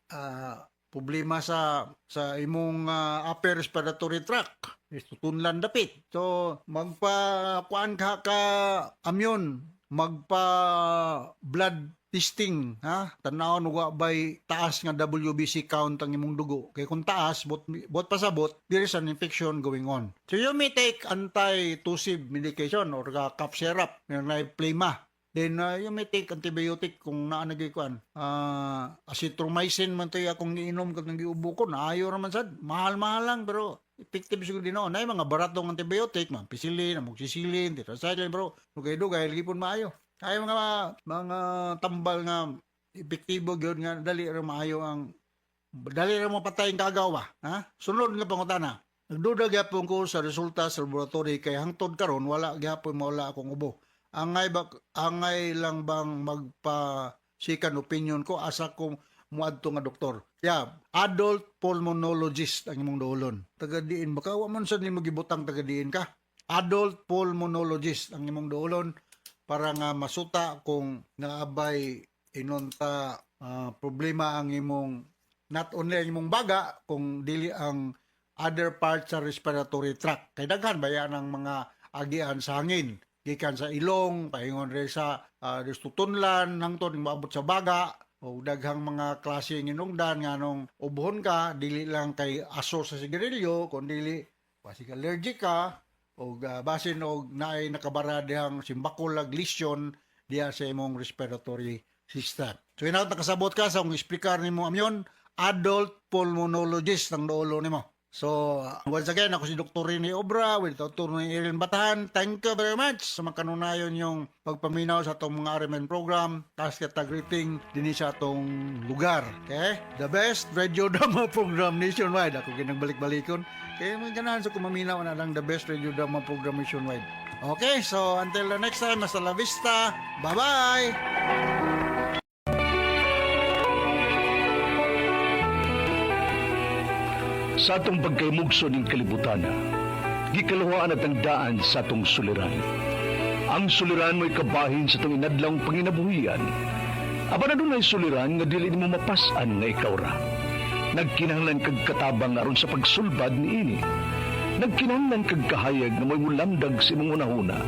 [SPEAKER 9] problema sa imong upper respiratory tract. Tutunlan dapit. So, magpa kuan ka ka amyon, magpa blood testing, ha? Tanawon wa bay taas nga WBC count ang imong dugo. Kay kung taas, bot pasabot, there is an infection going on. So you may take anti-tussive medication or cough syrup nga na plema. Then you may take antibiotic kung naa nagay kuan. Azithromycin man to'y akong giinom katong giubo ko, naayo raman sad. Mahal-mahal lang pero effective siguro din noon. Ay mga baratong antibiotic, mga ampicillin, amoxicillin, tetracycline, bro. Dugay-dugay lagi pud maayo. Ay mga tambal nga epektibo gyud nga dali ra maayo ang dali ra mapatay ang kagaw ba, ha? Sunod nga pangutana. Nagduda gyapon ko sa resulta sa laboratory kay hangtod karon wala gyapon mawala akong ubo. Angay lang bang magpa second opinion ko, asa ko muadto nga doktor? Yeah, adult pulmonologist ang imong duolon. Taga diin ba ka? Wa man sad nimo gibutang taga diin ka. Adult pulmonologist ang imong duolon para nga masuta kung naabay inonta problema ang imong, not only ang imong baga kung dili ang other parts sa respiratory tract. Kay daghan baya ng mga agian sa hangin gikan sa ilong paingon rin sa tutunlan hangtod maabot sa baga o daghang mga klase ng hinungdan nga nung ubuhon ka dili lang kay aso sa sigarilyo kun dili basig allergic ka o basin og naay nakabara dihang simbako lag lesion diha sa imong respiratory system. So inaot nakasabot ka sa akong explicar nimo amyon, adult pulmonologist ang duolo nimo. So, once again, ako si Dr. Rene Obra with Dr. Erin Batahan. Thank you very much sa makanunayon yung pagpaminaw sa atong mga RMN program. Taas kita greeting din sa atong lugar. Okay? The best radio drama program nationwide. Ako ginang balik-balikon. Kaya mga ganahan sa kumaminaw na lang the best radio drama program nationwide. Okay, so until the next time, hasta la vista. Bye-bye!
[SPEAKER 10] Sa atong pagkaymugso ning kalibutan, gikaluhaan at ang daan sa atong suliran. Ang suliran mo'y kabahin sa atong inadlawng panginabuhian. Apan adunay suliran nga dili nimo mapas-an nga ikaw ra. Nagkinahanglan kag katabang aron sa pagsulbad niini. Nagkinahanglan kag kahayag nga mo'y mulamdag sa imong hunahuna.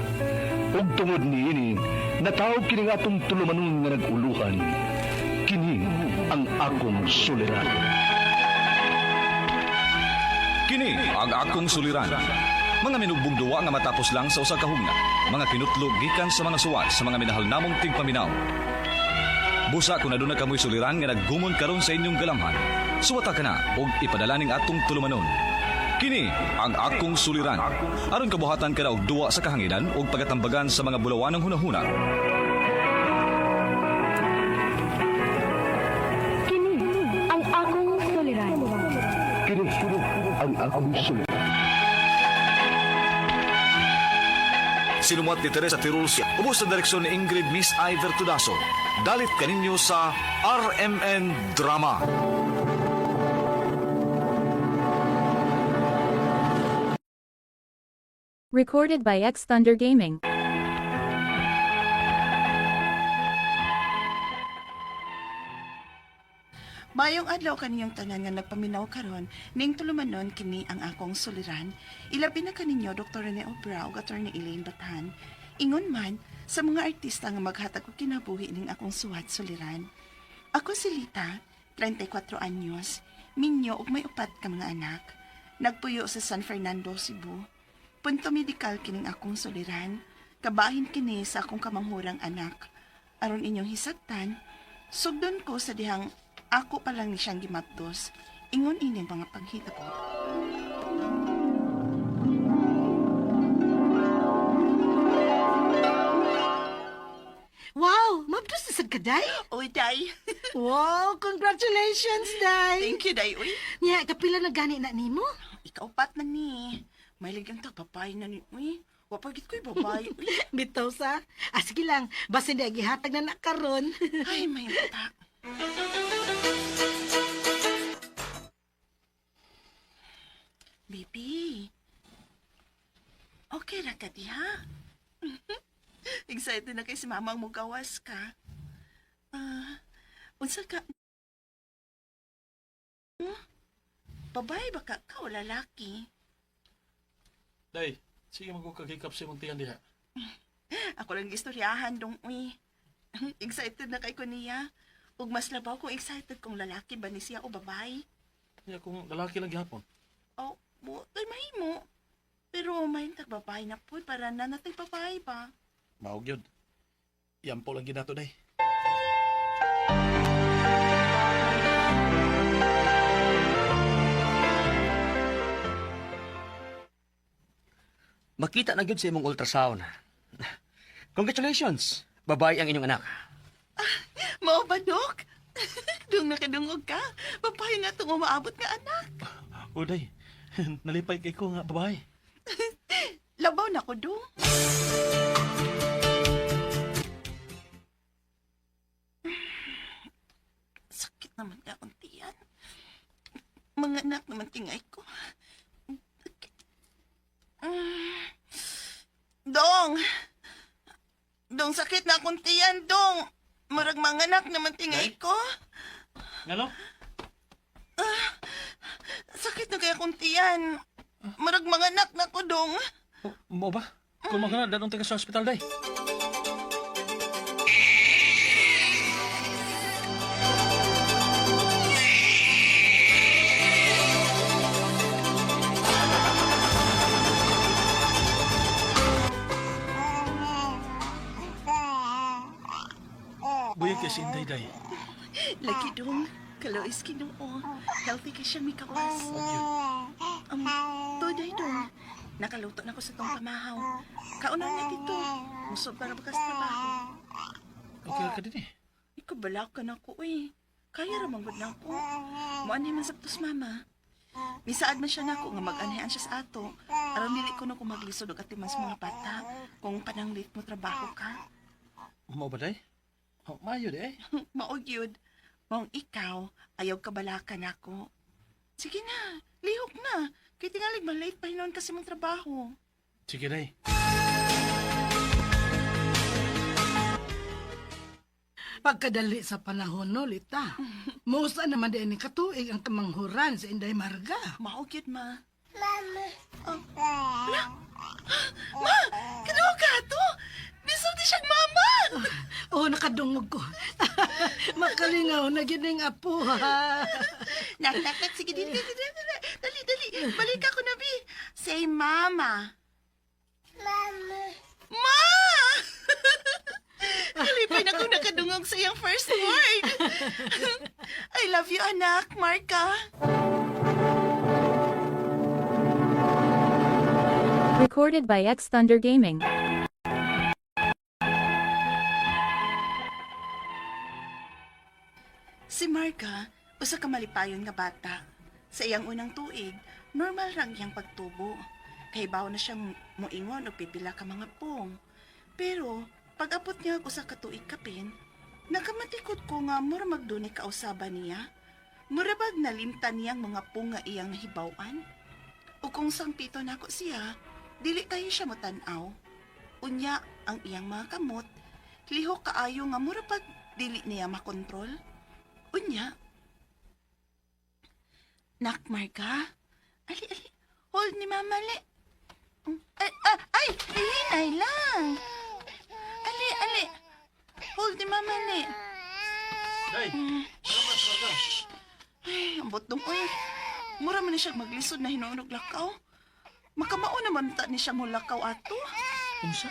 [SPEAKER 10] Ug tungod niini, natawo kini nga atong tulumanon nga nag-uluhan. Kini ang akong suliran.
[SPEAKER 7] Kini ang akong suliran. Mga minugbong duwa nga matapos lang sa usa ka hugna. Mga kinutlog gikan sa mga suwat sa mga minahal namong tigpaminaw. Busa kung aduna kamoy suliran nga naggumon karon sa inyong galamhan. Suwata ka na og ipadala ning atong tulumanon. Kini ang akong suliran. Aron kabuhatan ka na og duwa sa kahanginan ug pagatambagan sa mga bulawanang hunahuna.
[SPEAKER 10] akong suliran.
[SPEAKER 7] Sinumat ni Teresa Tirulsia, ubos sa direksyon ni Ingrid Miss Iver Tudaso. Dalit kaninyo sa RMN Drama.
[SPEAKER 5] Recorded by X Thunder Gaming.
[SPEAKER 2] Mayong adlaw kaniyong tanan nga nagpaminaw karon ning tulumanon kini ang akong suliran. Ilabi na kaninyo Dr. Rene Obra ug Attorney Elaine Bathan. Ingon man sa mga artista nga maghatag og kinabuhi ning akong suwat suliran. Ako si Lita, 34 anyos, minyo ug may upat ka mga anak. Nagpuyo sa San Fernando, Cebu. Punto medikal kining akong suliran. Kabahin kini sa akong kamanghurang anak. Aron inyong hisabtan, sugdon ko sa dihang ako pa lang ni siyang gimapdos. Ingon ining mga panghitabo.
[SPEAKER 3] Wow, mabdos na sad ka, Day.
[SPEAKER 2] Oy, Day.
[SPEAKER 3] Wow, congratulations, Day.
[SPEAKER 2] Thank you, Day. Uy,
[SPEAKER 3] Nya, kapila na gani na nimo?
[SPEAKER 2] ikaw pat na ni. May ligyang tag babae na ni. Uy, wapagit ko'y babae. Uy,
[SPEAKER 3] Bitaw sa. Ah, sige lang, basta hindi gihatag na nakaron.
[SPEAKER 2] ay, may mata. Baby. Okay ra ka diha. Excited na kay si mamang mugawas ka. Ah, unsa ka? Hmm? Babae ba ka ka o lalaki?
[SPEAKER 1] Day, sige magkakikap sa imong tiyan diha.
[SPEAKER 2] Ako lang gistoryahan dong uy. Excited na kay ko niya. Ug mas labaw kung excited kung lalaki ba ni siya o babae.
[SPEAKER 1] Kaya kung lalaki lang gihapon.
[SPEAKER 2] Oh, mo, kay mahimo. Pero may tag babae na po para na natay babae ba.
[SPEAKER 1] Maog yun. Yan po lang ginato, Day.
[SPEAKER 4] Makita na gyud sa imong ultrasound. Congratulations! Babae ang inyong anak.
[SPEAKER 2] Mao ba, Dok? Dung nakadungog ka. Babae nga itong umaabot nga anak.
[SPEAKER 1] O, Day. Nalipay kay ko nga babae.
[SPEAKER 2] Labaw na ko, Dong. Sakit naman ka akong tiyan. Mga anak naman tingay ko. Dong! Dong, sakit na akong tiyan, Dong! Murag mga anak naman tingay ko.
[SPEAKER 1] Ngano?
[SPEAKER 2] Sakit na kaya akong tiyan. Murag mga anak na ko, Dong.
[SPEAKER 1] O, mo ba? Kung mga na, dadong tayo sa hospital, Day. Buyag kay si Inday, Day.
[SPEAKER 2] Lagi, Dong. Kalois Ginoo. Healthy ka siya, mikawas. Today, Dong. Nakaluto na ko sa tong pamahaw. Kaunan na dito. Musog para bakas trabaho.
[SPEAKER 1] Okay ka din eh.
[SPEAKER 2] Ikaw balak ka na ko, uy. Kaya ra manggod na ako. Muanhi man sabtos, mama. Misaad man siya nako nga mag-anhian siya sa ato. Aron dili ko no kung maglisod og atiman sa mga bata kung pananglit mo trabaho ka.
[SPEAKER 1] Mao ba, Day? Oh, maayo di eh.
[SPEAKER 2] Mao gyud. Maong ikaw, ayaw kabalakan ako. Sige na, lihok na. Kay tingalig malate pa hinon kasi mong trabaho.
[SPEAKER 1] Sige, Day.
[SPEAKER 3] Pagkadali sa panahon no, Lita. Musa naman din ni katuig ang kamanghuran sa Inday Marga.
[SPEAKER 2] Mao gyud ma. Mama. Oh. Ala. Ma, kanawa ka to? Bisulti siyang mama.
[SPEAKER 3] Oh, nakadungog ko. Makalingaw na gining apo ha.
[SPEAKER 2] Nak, nak, nak. Sige, dali, dali, dali, dali. Dali, dali. Balik ako na, Bi. Say mama. Mama. Ma! Kalipay na kung nakadungog sa iyang first word. I love you, anak. Marka.
[SPEAKER 5] Recorded by X Thunder Gaming.
[SPEAKER 2] Si Marga, usa ka malipayon nga bata. Sa iyang unang tuig, Normal rang iyang pagtubo. Kay bawo na siyang moingon og pipila ka mga pong. Pero pag-abot niya og usa ka tuig kapin, nakamatikod ko nga mura magdunay kausaba niya. Mura bag nalimtan niyang mga pong nga iyang nahibaw-an. O kung sangpito nako siya, dili kayo siya motan-aw. Unya ang iyang mga kamot, lihok kaayo nga mura pag dili niya makontrol. Unya, Nak, Marga. Ali, ali. Hold ni Mama, ali. Ay, ah, ay, hinay lang. Ali, ali. Hold ni Mama, ali.
[SPEAKER 1] Day, ano mas Marga?
[SPEAKER 2] Ay, ang botong, uy. Mura man ni siya maglisod na hinunog lakaw. Makamao naman ta ni siya mo lakaw ato.
[SPEAKER 1] Unsa?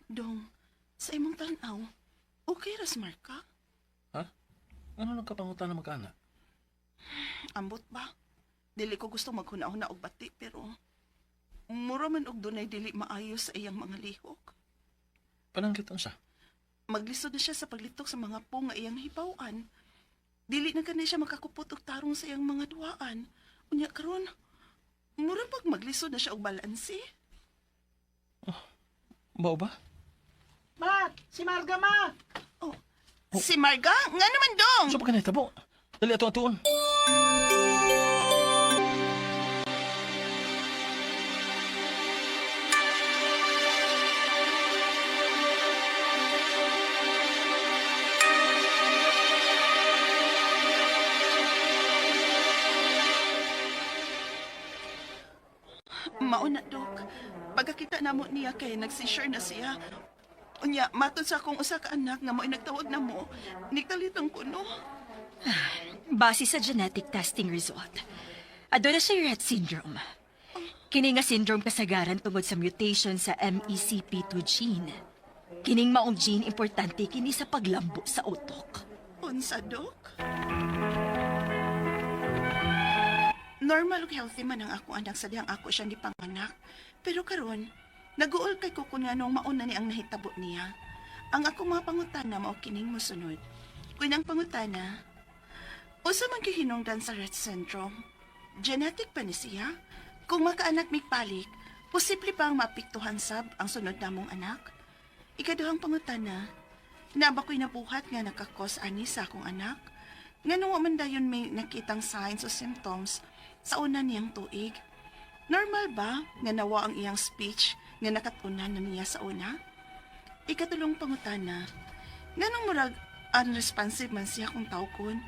[SPEAKER 2] Dong, sa imong tanaw, okay ras Marka?
[SPEAKER 1] Ha? Ano nang kapangutan na magkaanak?
[SPEAKER 2] Ambot ba? Dili ko gusto maghuna-huna og bati pero mura man og dunay dili maayo sa iyang mga lihok.
[SPEAKER 1] Pananggit unsa?
[SPEAKER 2] Maglisod na siya sa paglitok sa mga po nga iyang hibaw-an. Dili na kani siya makakupot og tarong sa iyang mga duwaan. Unya karon, mura pag maglisod na siya og balanse.
[SPEAKER 1] Mao ba?
[SPEAKER 3] Ma, si Marga ma.
[SPEAKER 2] Oh, si Marga, nga naman dong.
[SPEAKER 1] Unsa pa kanay tabo? Dali ato atuon.
[SPEAKER 2] Mauna, Dok. Pagkakita namo niya kay nag-seizure na siya. Unya, matod sa akong usa ka anak nga mo'y nagtawag na mo. Nigtalitong ko, no?
[SPEAKER 11] Base sa genetic testing result, aduna siya Rett syndrome. Kini nga syndrome kasagaran tungod sa mutation sa MECP2 gene. Kining maong gene importante kini sa paglambo sa utok.
[SPEAKER 2] Unsa, Dok? Normal ug healthy man ang ako anak sa dihang ako siya ni panganak. Pero karon, naguol kay ko kung anong mauna ni ang nahitabo niya. Ang ako mga pangutana mao kining mosunod. Unang pangutana, usa man gihinungdan sa Rett syndrome? Genetic pa ni siya? Kung makaanak migpalik, posible pa ang maapektuhan sab ang sunod namong anak? Ikaduhang pangutana, na ba ko'y nabuhat nga nakakos ani sa akong anak? Nga nung man dayon may nakitang signs o symptoms sa una niyang tuig. Normal ba nga nawa ang iyang speech nga nakatunan na niya sa una? Ikatulong pangutana, nganong murag unresponsive man siya kung tawgon,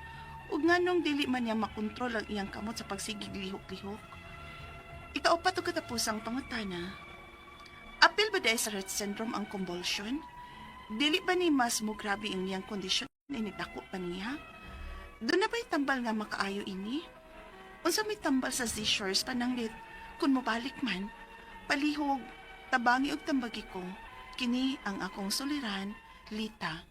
[SPEAKER 2] ug nganong dili man niya makontrol ang iyang kamot sa pagsigig lihok-lihok? Ikaupat ug katapusang pangutana, apil ba dahil sa Rett syndrome ang convulsion? Dili ba ni mas mo grabe ang iyang kondisyon inidako pa niya? Doon na ba'y tambal nga makaayo ini? Unsa may tambal sa seizures pananglit kung mobalik man, palihog, tabangi og tambagi ko, kini ang akong suliran, Lita.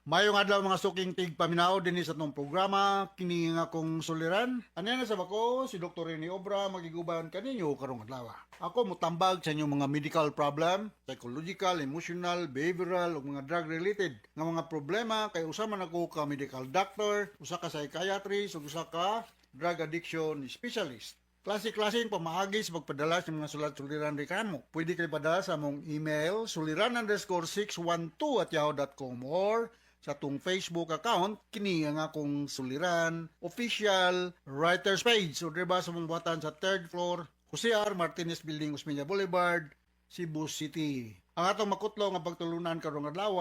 [SPEAKER 9] Mayong adlaw mga suking tigpaminaw dinhi sa atong programa kini nga akong suliran. Ano na sa bako si Dr. Rene Obra magiguban kaninyo karong adlaw. Ako motambag sa inyong mga medical problem, psychological, emotional, behavioral ug mga drug related nga mga problema kay usa man ako ka medical doctor, usa ka psychiatrist ug usa ka drug addiction specialist. Klase-klaseng pamaagi sa pagpadala sa mga sulat-suliran ri kanmo. Pwede kayo padala sa among email suliran_612@yahoo.com or sa atong Facebook account kini ang akong suliran official writers page o diba sa mong buhatan sa third floor Jose R. Martinez Building, Osmeña Boulevard, Cebu City. Ang atong makutlo nga pagtulunan karong adlaw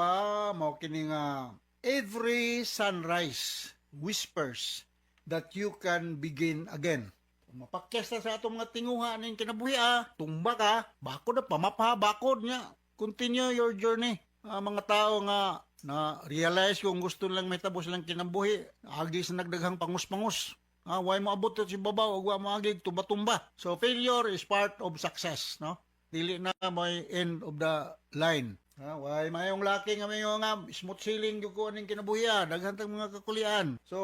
[SPEAKER 9] mao kini nga every sunrise whispers that you can begin again. Mapakyas na sa atong mga tinguha ning kinabuhi ah. Tumba ka, bakod na pamapa, bakod niya. Continue your journey. Ah, mga tao nga na realize kung gusto lang may tabos lang kinabuhi, agi sa nagdaghang pangus-pangus. Ah, why mo abot sa babaw ug wa mo agig tumba-tumba. So failure is part of success, no? Dili na may end of the line. Ha, why mayong laki nga mayo nga smooth sailing gyud ko aning kinabuhi ah. Daghan tag mga kakulian. So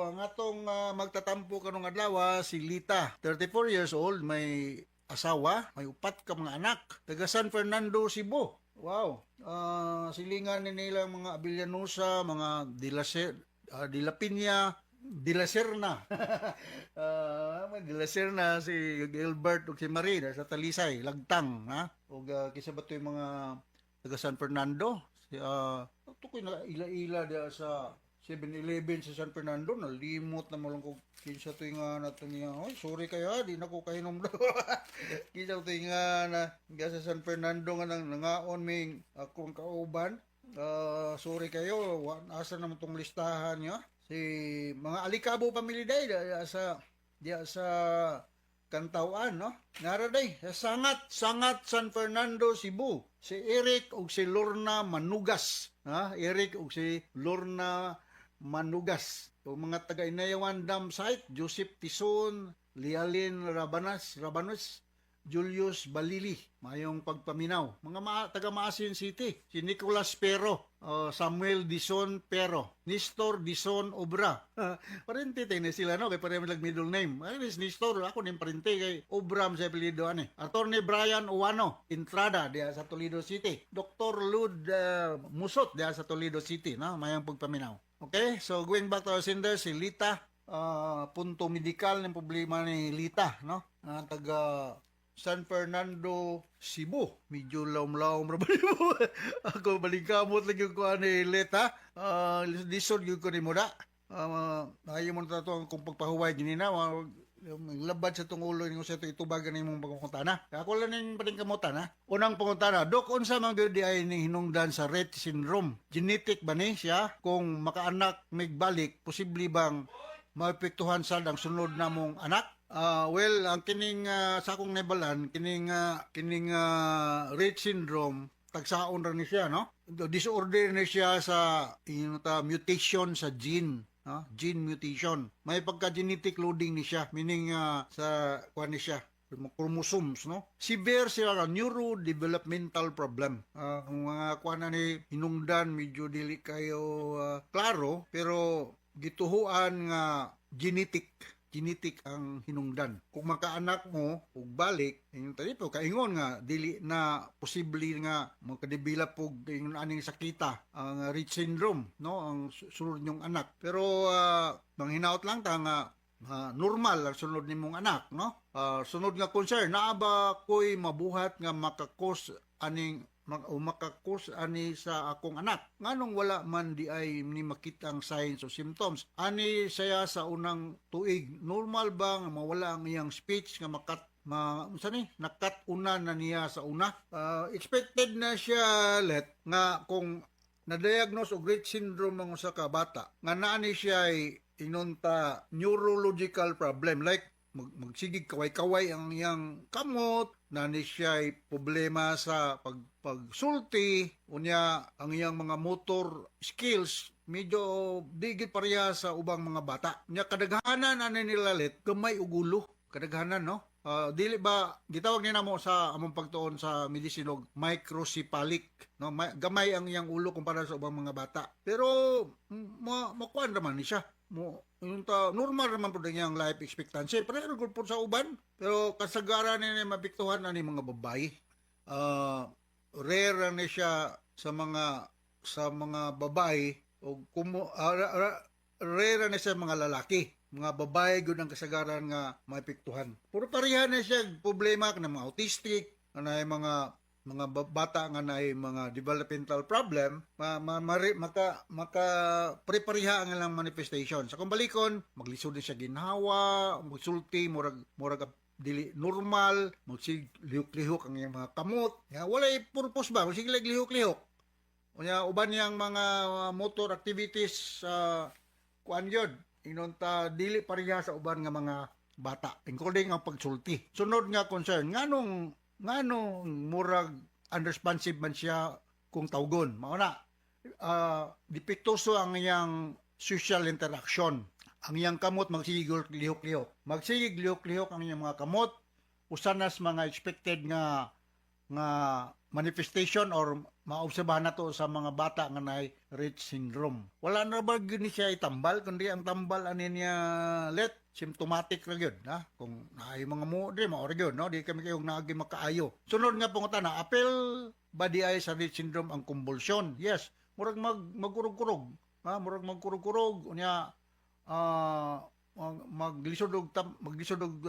[SPEAKER 9] ang atong magtatampo karong adlaw si Lita, 34 years old, may asawa, may upat ka mga anak, taga San Fernando, Cebu. Wow. Silingan ni nila mga Abillanusa, mga De La De La Piña, De La Serna. De La Serna si Gilbert ug si Marie sa Talisay, Lagtang, ha? Ug kinsa ba to yung mga taga San Fernando? Si tukoy na ila-ila diya sa 7-Eleven sa San Fernando, nalimot na mo lang ko kinsa to nga nato niya. Oy, sorry kayo ha, di na ko kahinom. Kinsa to nga na nga sa San Fernando nga nang nangaon ming akong kauban. Sorry kayo, asa naman tong listahan niya? Si mga Alikabo family day diya sa Kantawan, no? Nara day, sa Sangat, Sangat San Fernando, Cebu. Si Eric ug si Lorna Manugas. Ha? Eric ug si Lorna Manugas. O mga taga Inayawan Dam Site, Joseph Tison, Lialin Rabanas, Rabanos, Julius Balili, mayong pagpaminaw. Mga taga Maasin City, si Nicolas Pero, Samuel Dison Pero, Nestor Dison Obra. Parente tayo na sila, no? Kay pareho lang middle name. Ay, is Nestor, ako ning parente kay Obra sa apelyido ani. Attorney Brian Uwano, Entrada diya sa Toledo City. Dr. Lud Musot diya sa Toledo City, no? Mayong pagpaminaw. Okay, so going back to our sender, si Lita, punto medical ng problema ni Lita, no? Taga San Fernando, Cebu. Medyo laom-laom ra ba nimo? Ako balingkamot lagi ko ani Lita. Lisod gyud ko nimo na. Ayaw mo na to ang kung pagpahuway gini na. Labad sa tong ulo ninyo sa ito itubagan nimong pangungutana. Ako lang ning paningkamutan ha. Unang pangutana, Dok, unsa man gyud di ay ning hinungdan sa Rett syndrome? Genetic ba ni siya? Kung makaanak migbalik, posible bang maepektuhan sad ang sunod namong anak? Well, ang kining sa akong nahibalan, kining Rett syndrome tagsaon ra ni siya, no? Disorder ni siya sa ingon ta mutation sa gene, no? Gene mutation. May pagka-genetic loading ni siya, meaning sa kuan ni siya, chromosomes, no? Severe siya nga neurodevelopmental problem. Ang mga kuan na ni hinungdan medyo dili kayo klaro, pero gituhuan nga genetic genetic ang hinungdan. Kung makaanak mo ug balik, ingon tani po kaingon nga dili na posible nga makadevelop og ingon aning sakita ang Rett syndrome, no, ang sunod niyong anak. Pero manghinaot lang ta nga normal ang sunod nimong anak, no? Sunod nga concern, naa ba ko'y mabuhat nga maka-cause aning o maka-cause ani sa akong anak? Nganong wala man di ay ni makita ang signs o symptoms ani saya sa unang tuig? Normal ba nga mawala ang iyang speech nga makat ma unsa ni nakat una na niya sa una? Expected na siya let nga kung na-diagnose og Rett syndrome ang usa ka bata nga naa ni siya ay inunta neurological problem, like magsigig kaway-kaway ang iyang kamot, na ni siya ay problema sa pagsulti, unya ang iyang mga motor skills medyo digit pareha sa ubang mga bata. Unya kadaghanan ani nila let gamay ug ulo, kadaghanan, no? Dili ba gitawag ni namo sa among pagtuon sa medicine og microcephalic, no? Gamay ang iyang ulo kumpara sa ubang mga bata, pero makuan raman ni siya mo yung ta normal raman pud ang iyang life expectancy, pareho gud pud sa uban, pero kasagaran ni mapiktuhan ani mga babae. Rare ni siya sa mga babae o kumo rare ni sa mga lalaki. Mga babae gud ang kasagaran nga maepektuhan. Puro pareha na siya problema ng mga autistic, nga naay mga bata nga naay mga developmental problem, ma, ma, mari, maka maka prepareha ang ilang manifestation. Sa kung balikon, maglisod ni siya ginhawa, magsulti murag murag dili normal, magsig lihok-lihok ang iyang mga kamot. Ya, walay purpose ba, magsig lihok-lihok. Unya uban niyang mga motor activities sa kuan yun. Ingon ta dili pareha sa uban nga mga bata, including ang pagsulti. Sunod nga concern, nganong nganong murag unresponsive man siya kung tawgon? Mao na. Depektuso ang iyang social interaction. Ang iyang kamot magsigig lihok-lihok. Magsigig lihok-lihok ang iyang mga kamot. Usa nas mga expected nga nga manifestation or maobserbahan nato sa mga bata nga naay Rett syndrome. Wala na ba gyud ni siya itambal, kundi ang tambal ani niya let symptomatic ra gyud, ha. Kung naay mga mo di mao ra gyud, no, di kami kayong naagi makaayo. Sunod nga pangutana, apil ba di ay sa Rett syndrome ang convulsion? Yes, murag magkurog-kurog. Ha, murag magkurog-kurog unya maglisod og maglisod og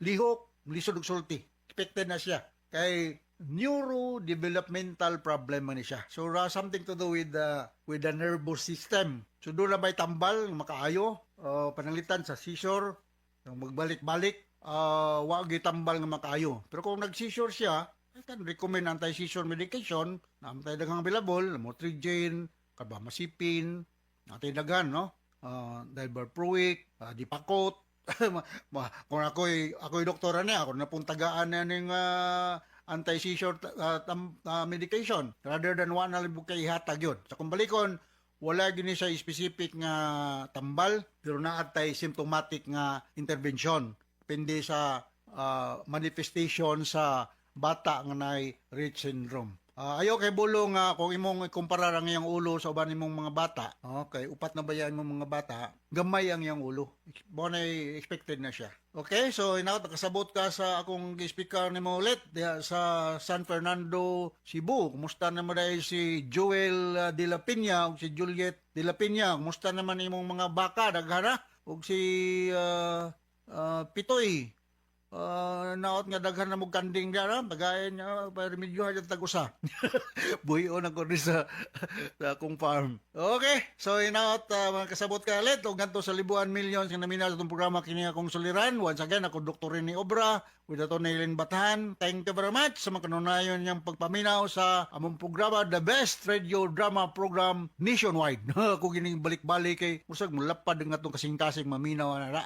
[SPEAKER 9] lihok, maglisod og sulti. Expected na siya kay neurodevelopmental problem man ni siya. So something to do with the nervous system. So doon na may tambal makaayo, pananglitan sa seizure, magbalik-balik, wa tambal nga makaayo. Pero kung nag-seizure siya, I can recommend anti-seizure medication na atay daghang available, lamotrigine, carbamazepine, atay daghan, no? Divalproic, Depakote. Kung ako'y doktora niya, ako na pong tagaan na ning anti-seizure medication rather than wa na lang kay ihatag yun. Sa kung balikon, wala gini siya specific nga tambal pero naa tay symptomatic nga intervention depende sa manifestation sa bata nga nay Rett syndrome. Ayaw kay bulo nga kung imong ikumpara ang iyang ulo sa uban nimong mga bata, okay, upat na ba yan imong mga bata, gamay ang iyang ulo. Mo na expected na siya. Okay, so inaw nakasabot ka sa akong speaker nimo ulit diha sa San Fernando, Cebu. Kumusta naman dahil si Joel de la Peña ug si Juliet de la Peña? Kumusta naman imong mga baka daghana? Ug si Pitoy. Naot nga daghan na mo kanding diyan, ha? Pagain niya, uh, remedyohan yung tag-usa. Buhion ako rin sa akong farm. Okay, so inaot, mga kasabot ka ulit. O ganto sa libuan millions nga naminaw sa itong programa kini akong suliran. Once again, ako Dr. Rene Obra with Atty. Eileen Bathan. Thank you very much sa mga kanunayon niyang pagpaminaw sa among programa, the best radio drama program nationwide. Ako gining balik-balik kay usag mulapad ang atong kasing-kasing maminaw na na.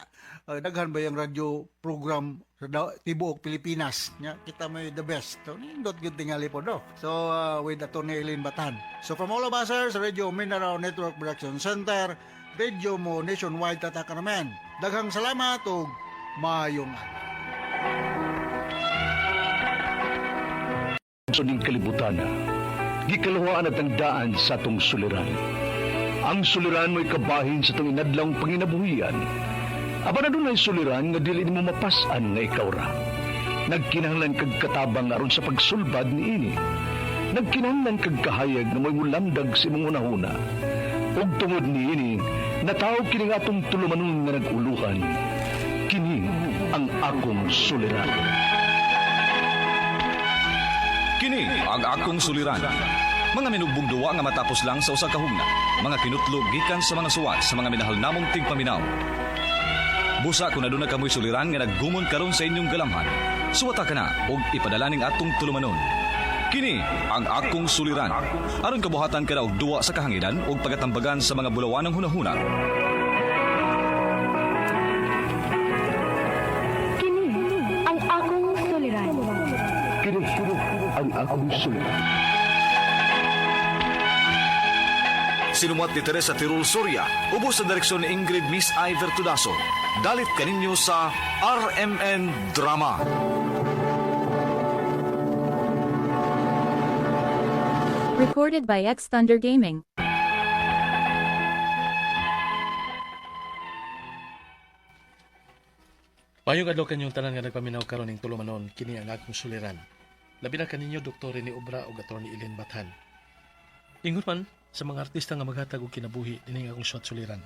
[SPEAKER 9] Daghan ba yung radio program sa tibuok Pilipinas? Nya kita may the best. So nindot gyud tingali po no. So with Atty. Eileen Bathan. So from all of us here sa Radio Mindanao Network Production Center, Radio mo nationwide tataka naman. Daghang salamat ug maayong adlaw.
[SPEAKER 10] Ning kalibutan, gikaluhaan at ang daan sa atong suliran. Ang suliran mo'y kabahin sa atong inadlawng panginabuhian. Apan adunay suliran nga dili nimo mapas-an nga ikaw ra. Nagkinahanglan kag katabang aron sa pagsulbad niini. Nagkinahanglan kag kahayag nga mo'y mulamdag sa imong hunahuna. Ug tungod niini, natawo kini nga atong tulumanon nga nag-uluhan. Kini ang akong suliran.
[SPEAKER 7] Kini ang akong suliran. Mga minugbong duwa nga matapos lang sa usa ka hugna. Mga kinutlog gikan sa mga suwat sa mga minahal namong tigpaminaw. Busa kung aduna kamoy suliran nga naggumon karon sa inyong galamhan. Suwata ka na og ipadala ning atong tulumanon. Kini ang akong suliran. Aron kabuhatan ka na og duwa sa kahanginan ug pagatambagan sa mga bulawanang hunahuna.
[SPEAKER 12] Kini ang akong suliran.
[SPEAKER 10] Kini ang akong suliran.
[SPEAKER 7] Sinumat ni Teresa Tirul Soria, ubos sa direksyon ni Ingrid Miss Iver Tudaso. Dalit kaninyo sa RMN Drama.
[SPEAKER 5] Recorded by X Thunder Gaming.
[SPEAKER 1] Mayong adlaw kanyong tanan nga nagpaminaw karon ning tulumanon kini ang akong suliran. Labi na kaninyo Dr. Rene Obra ug Atty. Eileen Bathan. Ingon man sa mga artista nga maghatag og kinabuhi dinhi ang akong suwat suliran.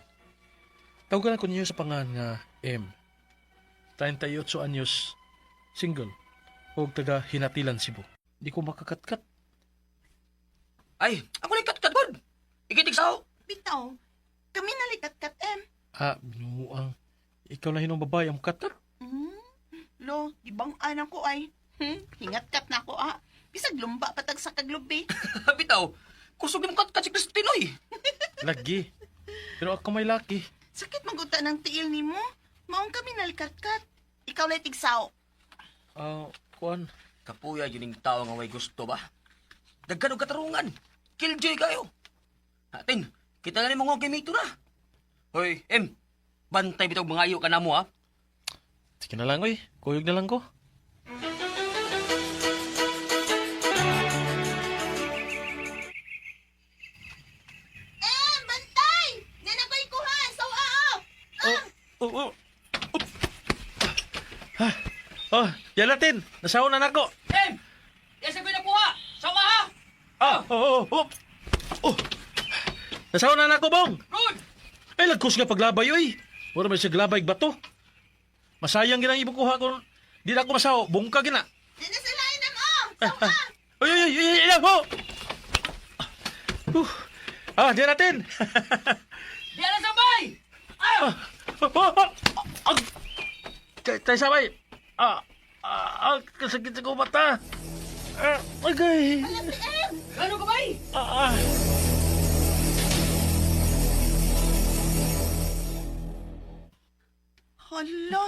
[SPEAKER 1] Tawagan ako ninyo sa pangalan nga M. 38 anyos, single, ug taga Hinatilan, Cebu. Di ko makakatkat.
[SPEAKER 8] Ay, ako na kat god. Ikitig sao.
[SPEAKER 2] Bitaw, kami nalikat-kat, em.
[SPEAKER 1] Ah, binuang. Ikaw na hinong babae ang katkat.
[SPEAKER 2] Lo, di bang anak ko ay? Hingat-kat na ako ah. Bisag lumba patag sa kaglubi.
[SPEAKER 8] Bitaw, kusog mo kat si Christine oy.
[SPEAKER 1] Lagi. Pero ako may laki.
[SPEAKER 2] Sakit maguta ng tiil nimo. Maong kami nalikat-kat. Ikaw na tigsaw.
[SPEAKER 1] Ah, kuan.
[SPEAKER 4] Kapuya yun yung tao nga way gusto ba? Daghan og katarungan. Killjoy kayo. Atin, kita na ni mga gamito na. Hoy, M, bantay bitaw mga ayo ka na mo ha.
[SPEAKER 1] Sige na lang, oy. Kuyog na lang ko.
[SPEAKER 2] Em, bantay! Nanakoy ko ha! Sawa ah!
[SPEAKER 1] Oh, oh. Oh. Oh, yalatin. Nasaw na nako.
[SPEAKER 8] M! Yes, ako nakuha! Sawa ha!
[SPEAKER 1] Ah, oh, oh, oh. Oh. Nasaw na nako, Bong! Ay, lagkos nga paglabay, oy! Wala man siya glabay bato. Masayang ginang ibukuha ko. Di na ako masaw. Bungka gina.
[SPEAKER 2] Dito sila inam oh.
[SPEAKER 1] Ah, ah. Oy, oy, oy, oy, oy, oh! Ah, di natin.
[SPEAKER 8] Di na sabay!
[SPEAKER 1] Ah, oh, oh, ah, ah. Tay, tay sabay. Ah, ah, ah, kasakit sa kong mata. Ah, agay.
[SPEAKER 8] Ano ka bay?
[SPEAKER 1] Ah, ah.
[SPEAKER 2] Hala,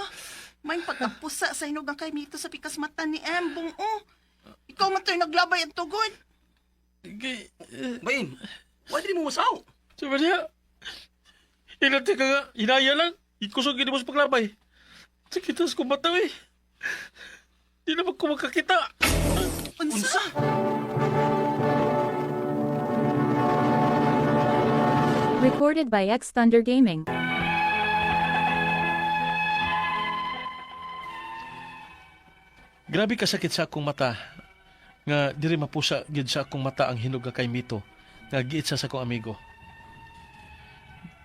[SPEAKER 2] may pagkapusa sa hinog ang kay Mito sa pikas mata ni Embong oh. Ikaw man to'y naglabay ang tugod.
[SPEAKER 1] Gay, eh,
[SPEAKER 4] Bayin, why dili mo masaw?
[SPEAKER 1] Sabi niya, inati ka nga, hinaya lang. Ikusog gini mo sa paglabay. Sakit sa kong mata, eh. Di naman ko makakita.
[SPEAKER 2] Unsa?
[SPEAKER 5] Recorded by X Thunder Gaming.
[SPEAKER 1] Grabe kasakit sa akong mata nga diri mapusa gid sa akong mata ang hinog nga kay Mito nga giitsa sa akong amigo.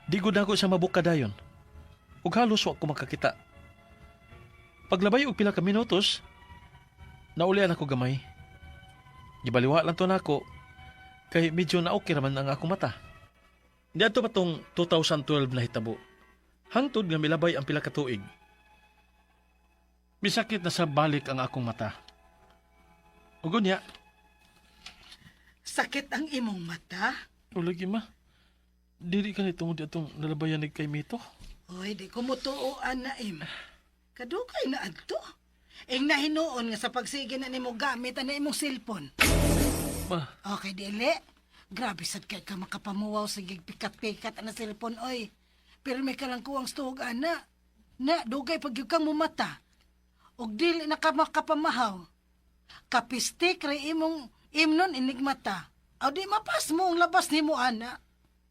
[SPEAKER 1] Di gud nako sa mabuka dayon. Ug halos wa ko makakita. Paglabay og pila ka minutos, naulian ako gamay. Gibaliwa lang to nako kay medyo na okay raman ang akong mata. Niadto pa tong 2012 na hitabo. Hangtod nga milabay ang pila ka tuig. Misakit na sa balik ang akong mata. Ug unya,
[SPEAKER 3] Sakit ang imong mata?
[SPEAKER 1] ulagi ma. Dili ka ni tungod atong nalabayan ni kay Mito.
[SPEAKER 3] Oy, di ko mutuo ana im. Kadugay na adto. Ing nahinuon nga sa pagsige na nimo gamit ana imong cellphone.
[SPEAKER 1] Ma,
[SPEAKER 3] Okay, dili. Grabe sad kay ka makapamuwaw sa gigpikat-pikat ana cellphone oy. Pero may ka lang kuwang stuog ana. Na dugay pag gyud kang mumata. Og dili na ka makapamahaw. Kapistik ra imong imnon inigmata. Aw di mapas mo ang labas nimo ana.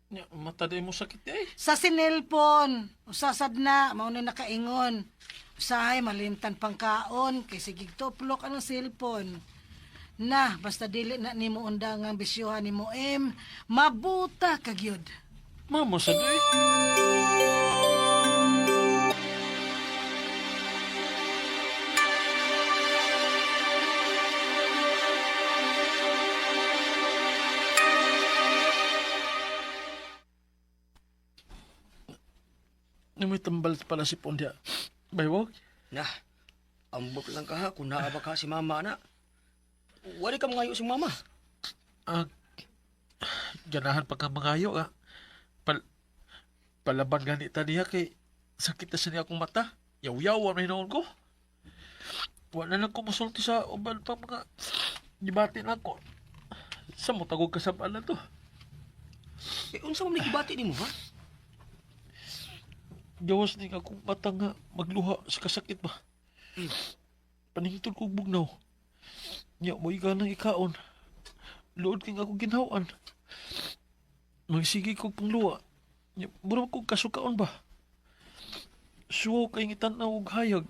[SPEAKER 1] nya, mata di mo sakit eh.
[SPEAKER 3] Sa sinelpon, usasad na, mao na nakaingon. Usahay, malimtan pang kaon, kay sigig tuplok ang cellphone. Na, basta dili na nimo undang ang bisyuhan nimo em, mabuta ka gyud.
[SPEAKER 1] Mamo sad eh. May tambal pala si Pondia. Baywog?
[SPEAKER 4] Nah, ambot lang ka ha kung naa ba ka si mama na. Wali ka mangayo si mama.
[SPEAKER 1] Ah, ganahan pa ka mangayo ah. Pal palaban ganita niya kay sakit na sa niya akong mata. Yaw-yaw ang hinoon ko. Wala lang ko musulti sa uban pa mga gibati na ako. Sa mo tagog kasabaan na to.
[SPEAKER 4] Eh, unsa man gibati nimo ha?
[SPEAKER 1] Gawas ni akong mata nga magluha sa kasakit ba. Paningtol kog bugnaw. Nya mo nang ikaon. Luod king ako ginhawan. Magsige kog pangluwa. Nya mura kog kasukaon ba. Suwaw kay ngitan-aw og hayag.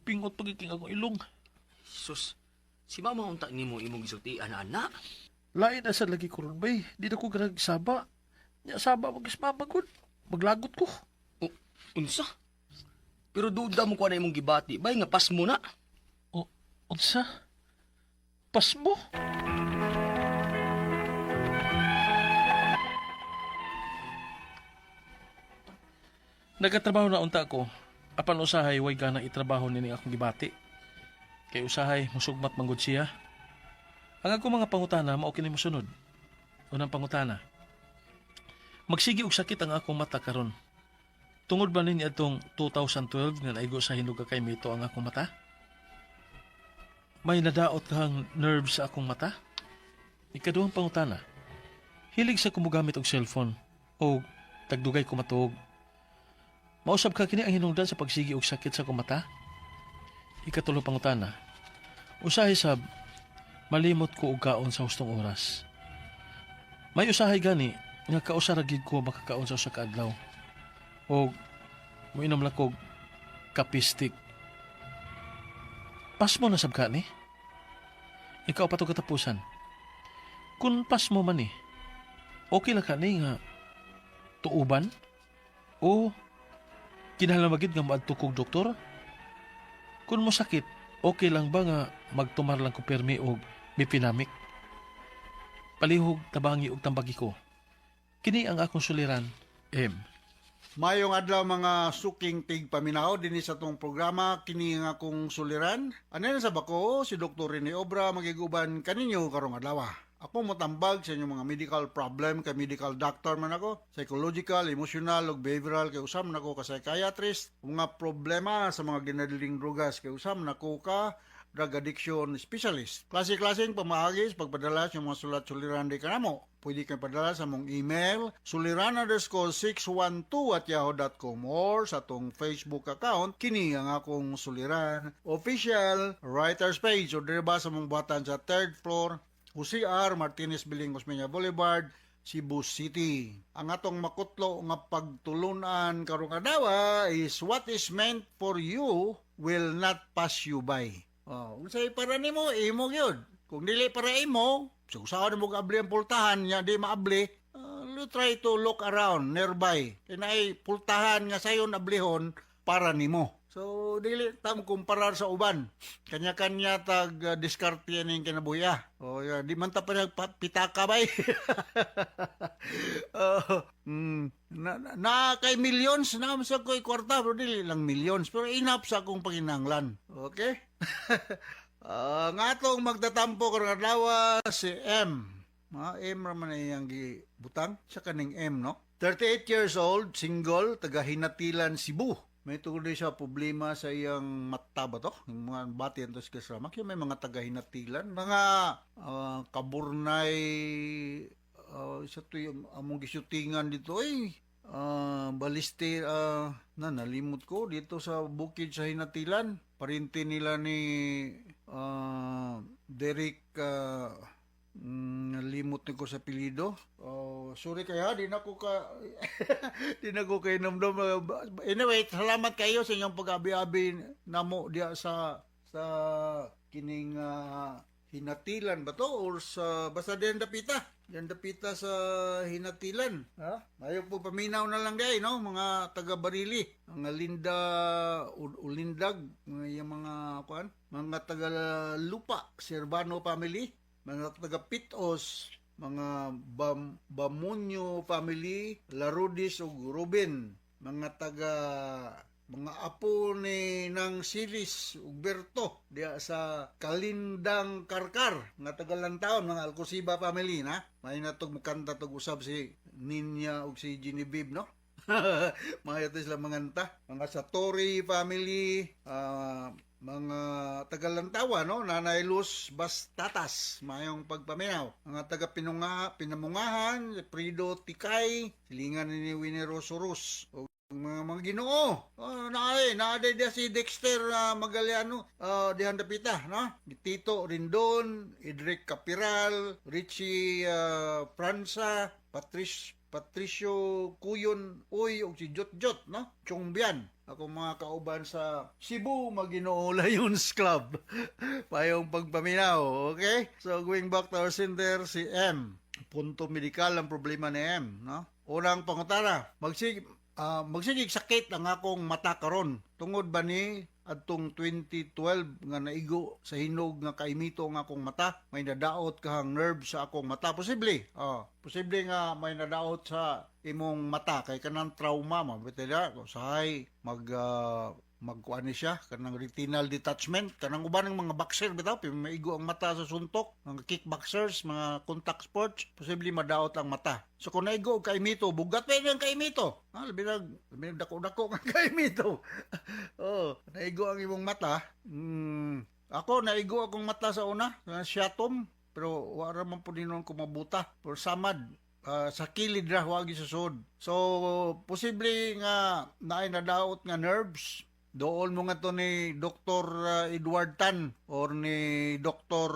[SPEAKER 1] Pingot pag king akong ilong.
[SPEAKER 4] Sus, si mama unta nimo imong gisultian ana.
[SPEAKER 1] Lain na sa lagi ko ron bay. Di na ko ganag saba. Nya saba mag mama gud. Maglagot ko.
[SPEAKER 4] U- unsa? Pero duda mo ko na imong gibati, bay nga pas mo na.
[SPEAKER 1] O, unsa? Pasmo? Nagatrabaho na unta ko. Apan usahay way gana itrabaho nini akong gibati. Kay usahay musugmat manggod siya. Ang akong mga pangutana mao kini mosunod. Unang pangutana. Magsige og sakit ang akong mata karon. Tungod ba ninyo atong 2012 nga naigo sa hinuga kay Mito ang akong mata? May nadaot kang nerve sa akong mata? Ikaduhang pangutana. Hilig sa kumugamit og cellphone o tagdugay kumatuog. Mausab ka kini ang hinungdan sa pagsigi og sakit sa akong mata? Ikatulong pangutana. Usahay sab malimot ko og kaon sa hustong oras. May usahay gani nga kausa ra gid ko makakaon sa usa ka adlaw. Og moinom lang kog kapistik. Pasmo na sab ka ni. Ikaw pa to katapusan. Kung pasmo man ni, Okay lang kani nga tuuban? O kinahanglan ba gid nga moadto kog doktor? Kung mo sakit, okay lang ba nga magtumar lang ko permi og mefenamic? Palihog tabangi og tambagi ko. Kini ang akong suliran, M.
[SPEAKER 9] Mayong adlaw, mga suking tigpaminaw dinhi sa atong programa, kini nga akong suliran. Ano na sa bako si Dr. Rene Obra magiguban kaninyo karong adlaw. Ako motambag sa inyong mga medical problem kay medical doctor man ako, psychological, emotional ug behavioral kay usam nako ka psychiatrist, mga problema sa mga ginadiling drugas kay usam nako ka drug addiction specialist. Klase-klaseng pamaagi sa pagpadala sa mga sulat suliran di kanamo. Pwede kayo padala sa among email suliran_612@yahoo.com or sa atong Facebook account, kini ang akong suliran official writers page, o diri ba sa among buhatan sa third floor, Jose R. Martinez Building, Osmeña Boulevard, Cebu City. Ang atong makutlo nga pagtulunan karong adlaw is "What is meant for you will not pass you by." Oh, unsay para nimo, imo gyud. Kung dili para imo, so saan mo abli ang pultahan nya di maabli, you try to look around nearby. Kay naay pultahan nga sayon ablihon para nimo. So dili ta mo kumparar sa uban. Kanya-kanya tag diskarte ning kinabuhi. O yeah, di man ta pa pitaka bay. Na kay millions na sa ko'y kwarta, pero dili lang millions, pero enough sa akong panginahanglan. Okay? Nga atong magtatampo karong adlaw si M. Mga M ra man iyang gibutang sa kaning M, no? 38 years old, single, taga Hinatilan, Cebu. May tungod din siya problema sa iyang mata ba to? Yung mga bati ang kasama. Kaya may mga taga Hinatilan, mga kaburnay, sa to yung among gisutingan dito eh. Baliste, na nalimot ko dito sa bukid sa Hinatilan. Parinti nila ni Derek, nalimot ni ko sa apelyido. Oh, sorry kaya di na ko kay namdam. Anyway, salamat kayo sa inyong pag-abi-abi namo diya sa kining Hinatilan ba to or sa basta diyan dapita. Diyan dapita sa Hinatilan. Ha? Mayo po paminaw na lang gay, no, mga taga Barili, mga Linda Ulindag, mga yung mga kuan, mga taga Lupa, Servano family, mga taga Pitos, mga Bamunyo family, Larudis ug Ruben, mga taga mga apo ni ng Silis Ugberto diya sa Kalindang Karkar nga taga Lantaon, mga Alcosiba family na may natog mukanta tog usab si Ninya ug si Genevieve, no? Mga ito sila manganta. Mga Satori family, mga taga-Lantawa, no? Nanay Luz Bastatas, mayong pagpaminaw. Mga taga Pinunga, Pinamungahan, Prido Tikay, silingan ni Winnie Rosorus. O mga Ginoo. Oh, naay, naa diya si Dexter Magaliano, dihan dapita, no? Tito Rindon, Idrick Capiral, Richie Franza, Patricio Kuyon Uy ug si Jot Jot, no? Chongbian. Ako mga kauban sa Cebu Maginoo Lions Club. Payong pagpaminaw, okay? So going back to our sender, si M. Punto medikal ang problema ni M, no? Unang pangutana, magsigig sakit ang akong mata karon. Tungod ba ni adtong 2012 nga naigo sa hinog nga kaimito ang akong mata? May nadaot kahang nerve sa akong mata? Posible. Oh, posible nga may nadaot sa imong mata kay kanang trauma ma bitila usahay magkuan ni siya kanang retinal detachment, kanang uban ng mga boxer bitaw maigo ang mata sa suntok, mga kickboxers, mga contact sports, posible madaot ang mata. So kung naigo og kaimito, bugat pa ang kaimito, ha, labi nag dako-dako nga kaimito. Oh, naigo ang imong mata. Ako naigo akong mata sa una sa siatom, pero wala man pud hinuon ko mabuta, pero samad sa kilid ra, wagi sa sud. So posible nga naay nadaot nga nerves. Dool mo nga to ni Dr. Edward Tan or ni Dr.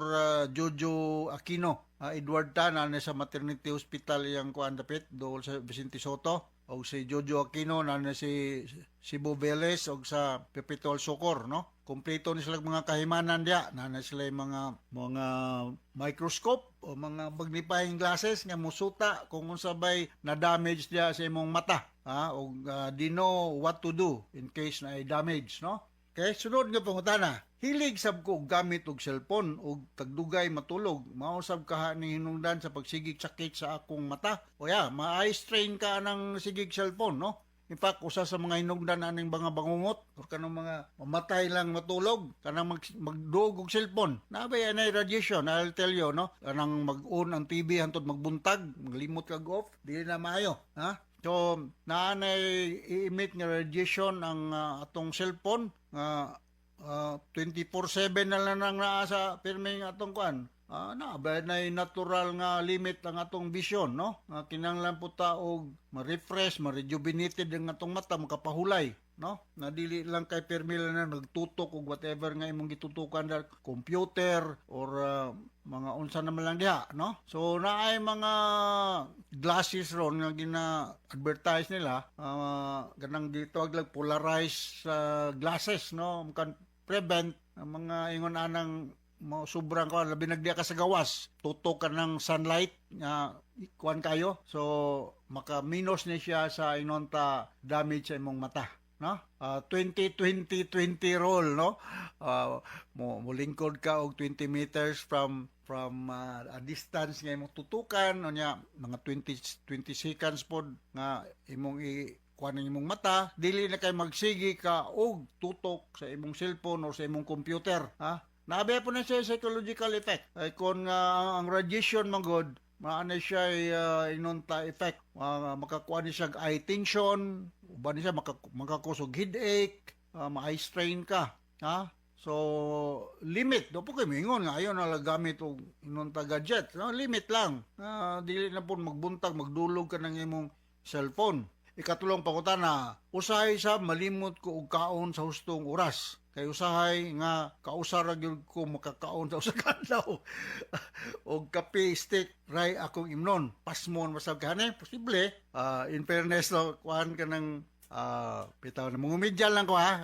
[SPEAKER 9] Jojo Aquino. Edward Tan, ano sa Maternity Hospital yang kuan dapit dool sa Vicente Sotto. Og si Jojo Aquino na si Cebu Velez og sa Perpetual Succour, no? Kompleto ni sila mga kahimanan diya. Na na sila yung mga microscope o mga magnifying glasses nga musuta kung unsa bay na damage diya sa imong mata, ha? Og they know what to do in case na damage, no? Okay, sunod nga pangutana. Hilig sab ko og gamit og cellphone og tagdugay matulog. Mao sab kaha ni hinungdan sa pagsigig sakit sa akong mata. O ya, ma-eye strain ka ng sigig cellphone, no? In fact, usa sa mga hinungdan aning mga bangungot or kanang mga mamatay lang matulog, kanang magdug og cellphone. Naa bay anay radiation, I'll tell you, no? Kanang mag-on ang TV hantod magbuntag, maglimot kag off, dili na maayo, ha? So, naanay i-emit nga radiation ang atong cellphone nga 24/7 na lang nang naa sa pirming atong kuan. Na ba na natural nga limit ang atong vision, no? Nga kinahanglan po ta og ma-refresh, ma-rejuvenated ang atong mata, makapahulay, no? Na dili lang kay pirmi lang na nagtutok og whatever nga imong gitutukan dar computer or mga unsa naman lang diha, no? So naay mga glasses ron nga gina-advertise nila, ganang gitawag lang polarized glasses, no? Kan prevent ang mga ingon anang mo sobrang kuan, labi nagdiya ka sa gawas, tutok ka ng sunlight nga kuan kayo, so maka minus ni siya sa inonta damage sa imong mata, no? 20 20 20 rule, no? Mo molingkod ka og 20 meters from a distance nga imong tutukan, unya mga 20 20 seconds pod nga imong i kuan ang imong mata, dili na kay magsigi ka og tutok sa imong cellphone or sa imong computer, ha? Naa po na siya psychological effect. Ay kung ang radiation man gud, maana siya inunta effect. Makakuha ni siya eye tension, uban ni siya makakusog headache, ma-eye strain ka. Ha? So, limit. Do po kayo mingon nga ayon na gamit og inunta gadget. No, limit lang. Dili na po magbuntag, magdulog ka ng imong cellphone. Ikatulong pangutana, usahay sa malimot ko og kaon sa hustong oras. Kay usahay nga kausa ra gyud ko makakaon sa usa ka adlaw. Og kape stick ray akong imnon. Pasmon masab ka posible. In fairness, no, kuan ka ng bitaw na mangumidya lang ko, ha.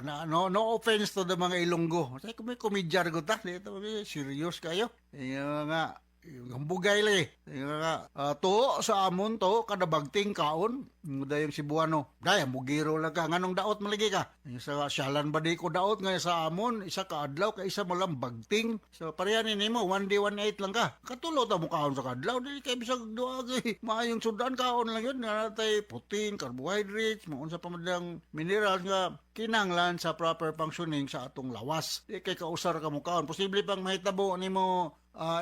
[SPEAKER 9] Na, no, no offense to the mga Ilonggo. Say ko may komedya ra gud ta. Dito serious kayo. Iyo nga yung bugay lang eh. Yung nga, tuo sa amon to, kada bagting kaon, yung dayong Cebuano. Daya, mugiro lang ka. Nganong daot maligi ka? Yung sa syalan ba di ko daot nga sa amon, isa ka adlaw, kay isa mo lang bagting. So, pareha ni nimo, 1 day, 1 8 lang ka. Katulo ta mo kaon sa kadlaw, dili kay bisag duha kay maayong sudan kaon lang yun. Nga natay protein, carbohydrates, maunsa pa man lang minerals nga kinahanglan sa proper functioning sa atong lawas. Di kay kausar ka mo kaon. Posible pang mahitabo nimo,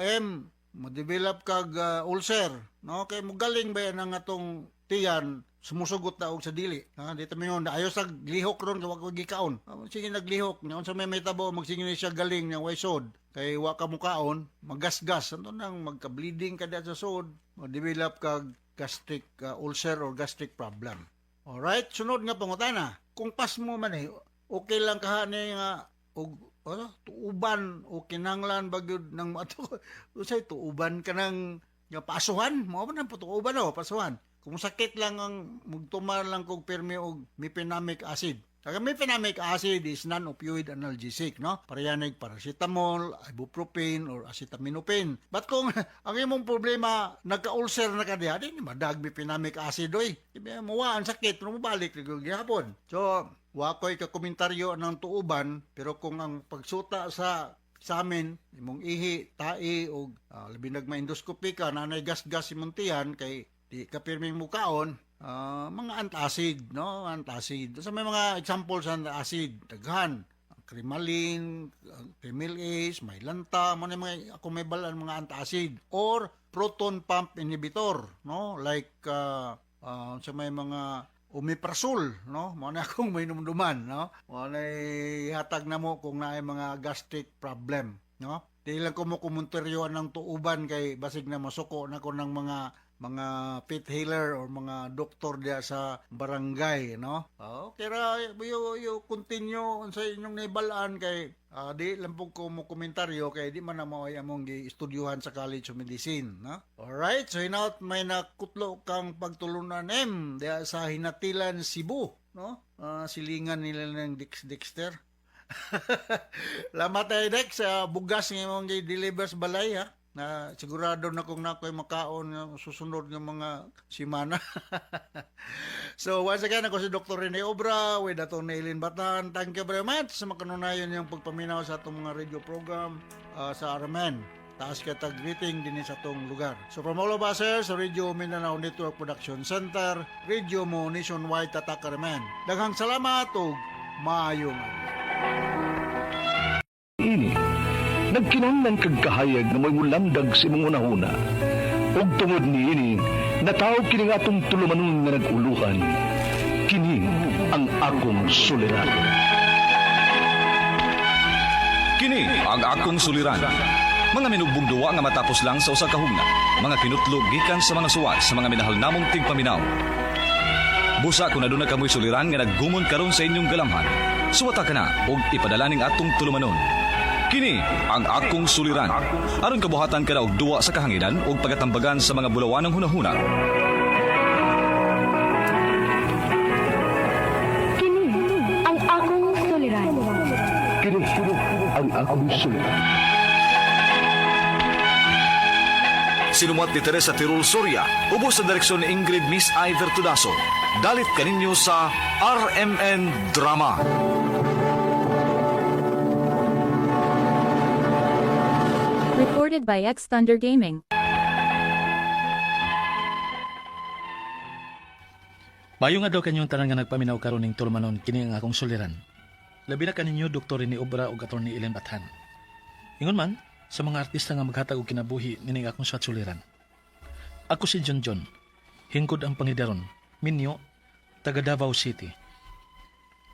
[SPEAKER 9] M, mo-develop kag ulcer, no? Kay mo galing ba yan ang atong tiyan, sumusugot na og sa dili, ha? Dito mo yun ayo sa lihok ron kay wa ko gikaon. Sige naglihok nya, unsa may mahitabo, magsige ni siya galing nya way sod kay wa ka mukaon, magasgas anto nang magka-bleeding ka diha sa sod, mo-develop kag gastric ulcer or gastric problem. Alright, sunod nga pangutana. Kung pasmo man eh, okay lang kaha ni nga og ano, tuuban o kinahanglan ba gyud ng ato usay tuuban ka ng nga pasuhan, mao man ang tuuban o pasuhan. Kung sakit lang ang mugtumar lang kog pirmi og mefenamic acid. Ang mefenamic acid is non-opioid analgesic, no? Parehanig paracetamol, ibuprofen, or acetaminophen. But kung ang imong problema, nagka-ulcer na ka diha, di ni madag mefenamic acid, oy. Di ba, muwa ang sakit, pero mobalik gihapon. So, wa ko'y kakomentaryo ng tuuban, pero kung ang pagsuta sa amin, imong ihi, tai, o labi nagma-endoscopy ka, nanay gas-gas imong tiyan, kay di ka pirming mukaon, mga antacid, no? Antacid. So, may mga example sa antacid, daghan. Crimalin, Kremil Ace, Mylanta, mo na mga ako may balan mga antacid or proton pump inhibitor, no? Like sa may mga omeprazole, no? Mo na akong may numduman, no? Mo na hatag na mo kung naay mga gastric problem, no? Di lang ko mo komentaryo ng tuuban kay basig na masuko na ko ng mga mga pit healer or mga doktor diya sa barangay, no? Okay ra, you continue sa inyong naibalaan kay di lang po ko mo komentaryo kay di man na mao'y among gi-estudyuhan sa College of Medicine, no? Alright, so hinaut may nakutlo kang pagtulunan M diya sa Hinatilan, Cebu, no? Silingan nila ng Dexter. Lamat ay Dex sa bugas nga imong gi-deliver sa balay ha. Na sigurado na kung nakoy makaon nga susunod nga mga simana. So once again, ako si Dr. Rene Obra with Atty. Eileen Batan. Thank you very much sa makanunayon niyang pagpaminaw sa atong mga radio program sa RMN. Taas kita greeting din sa atong lugar. So from all of us here sa Radio Mindanao Network Production Center, Radio Mo Nationwide Tatak RMN. Daghang salamat ug maayong adlaw.
[SPEAKER 10] Ini, nagkinahanglan kag kahayag nga mo'y mulamdag sa imong hunahuna. Ug tungod niini, nataw kini nga atong tulumanon nga nag-uluhan. Kini ang akong suliran.
[SPEAKER 7] Kini ang akong suliran. Mga minugbong duwa nga matapos lang sa usa ka hugna. Mga kinutlo gikan sa mga suwat sa mga minahal namong tigpaminaw. Busa kung aduna kamoy suliran nga naggumon karon sa inyong galamhan. Suwata ka na og ipadala ning atong tulumanon. Kini ang akong suliran. Aron kabuhatan ka na og duwa sa kahanginan ug pagatambagan sa mga bulawanang hunahuna.
[SPEAKER 12] Kini ang akong suliran.
[SPEAKER 10] Kini ang akong suliran.
[SPEAKER 7] Sinumat ni Teresa Tirul Soria, ubos sa direksyon ni Ingrid Miss Iver Tudaso. Dalit kaninyo sa RMN Drama.
[SPEAKER 5] Recorded by X Thunder Gaming.
[SPEAKER 1] Mayo nga daw kanyong tanan nga nagpaminaw karon ning tulumanon kini ang akong suliran. Labi na kaninyo Dr. Rene Obra ug Atty. Ellen Bathan. Ingon man sa mga artista nga maghatag og kinabuhi nining akong suwat suliran. Ako si John John, hingkod ang pangidaron, minyo, taga Davao City.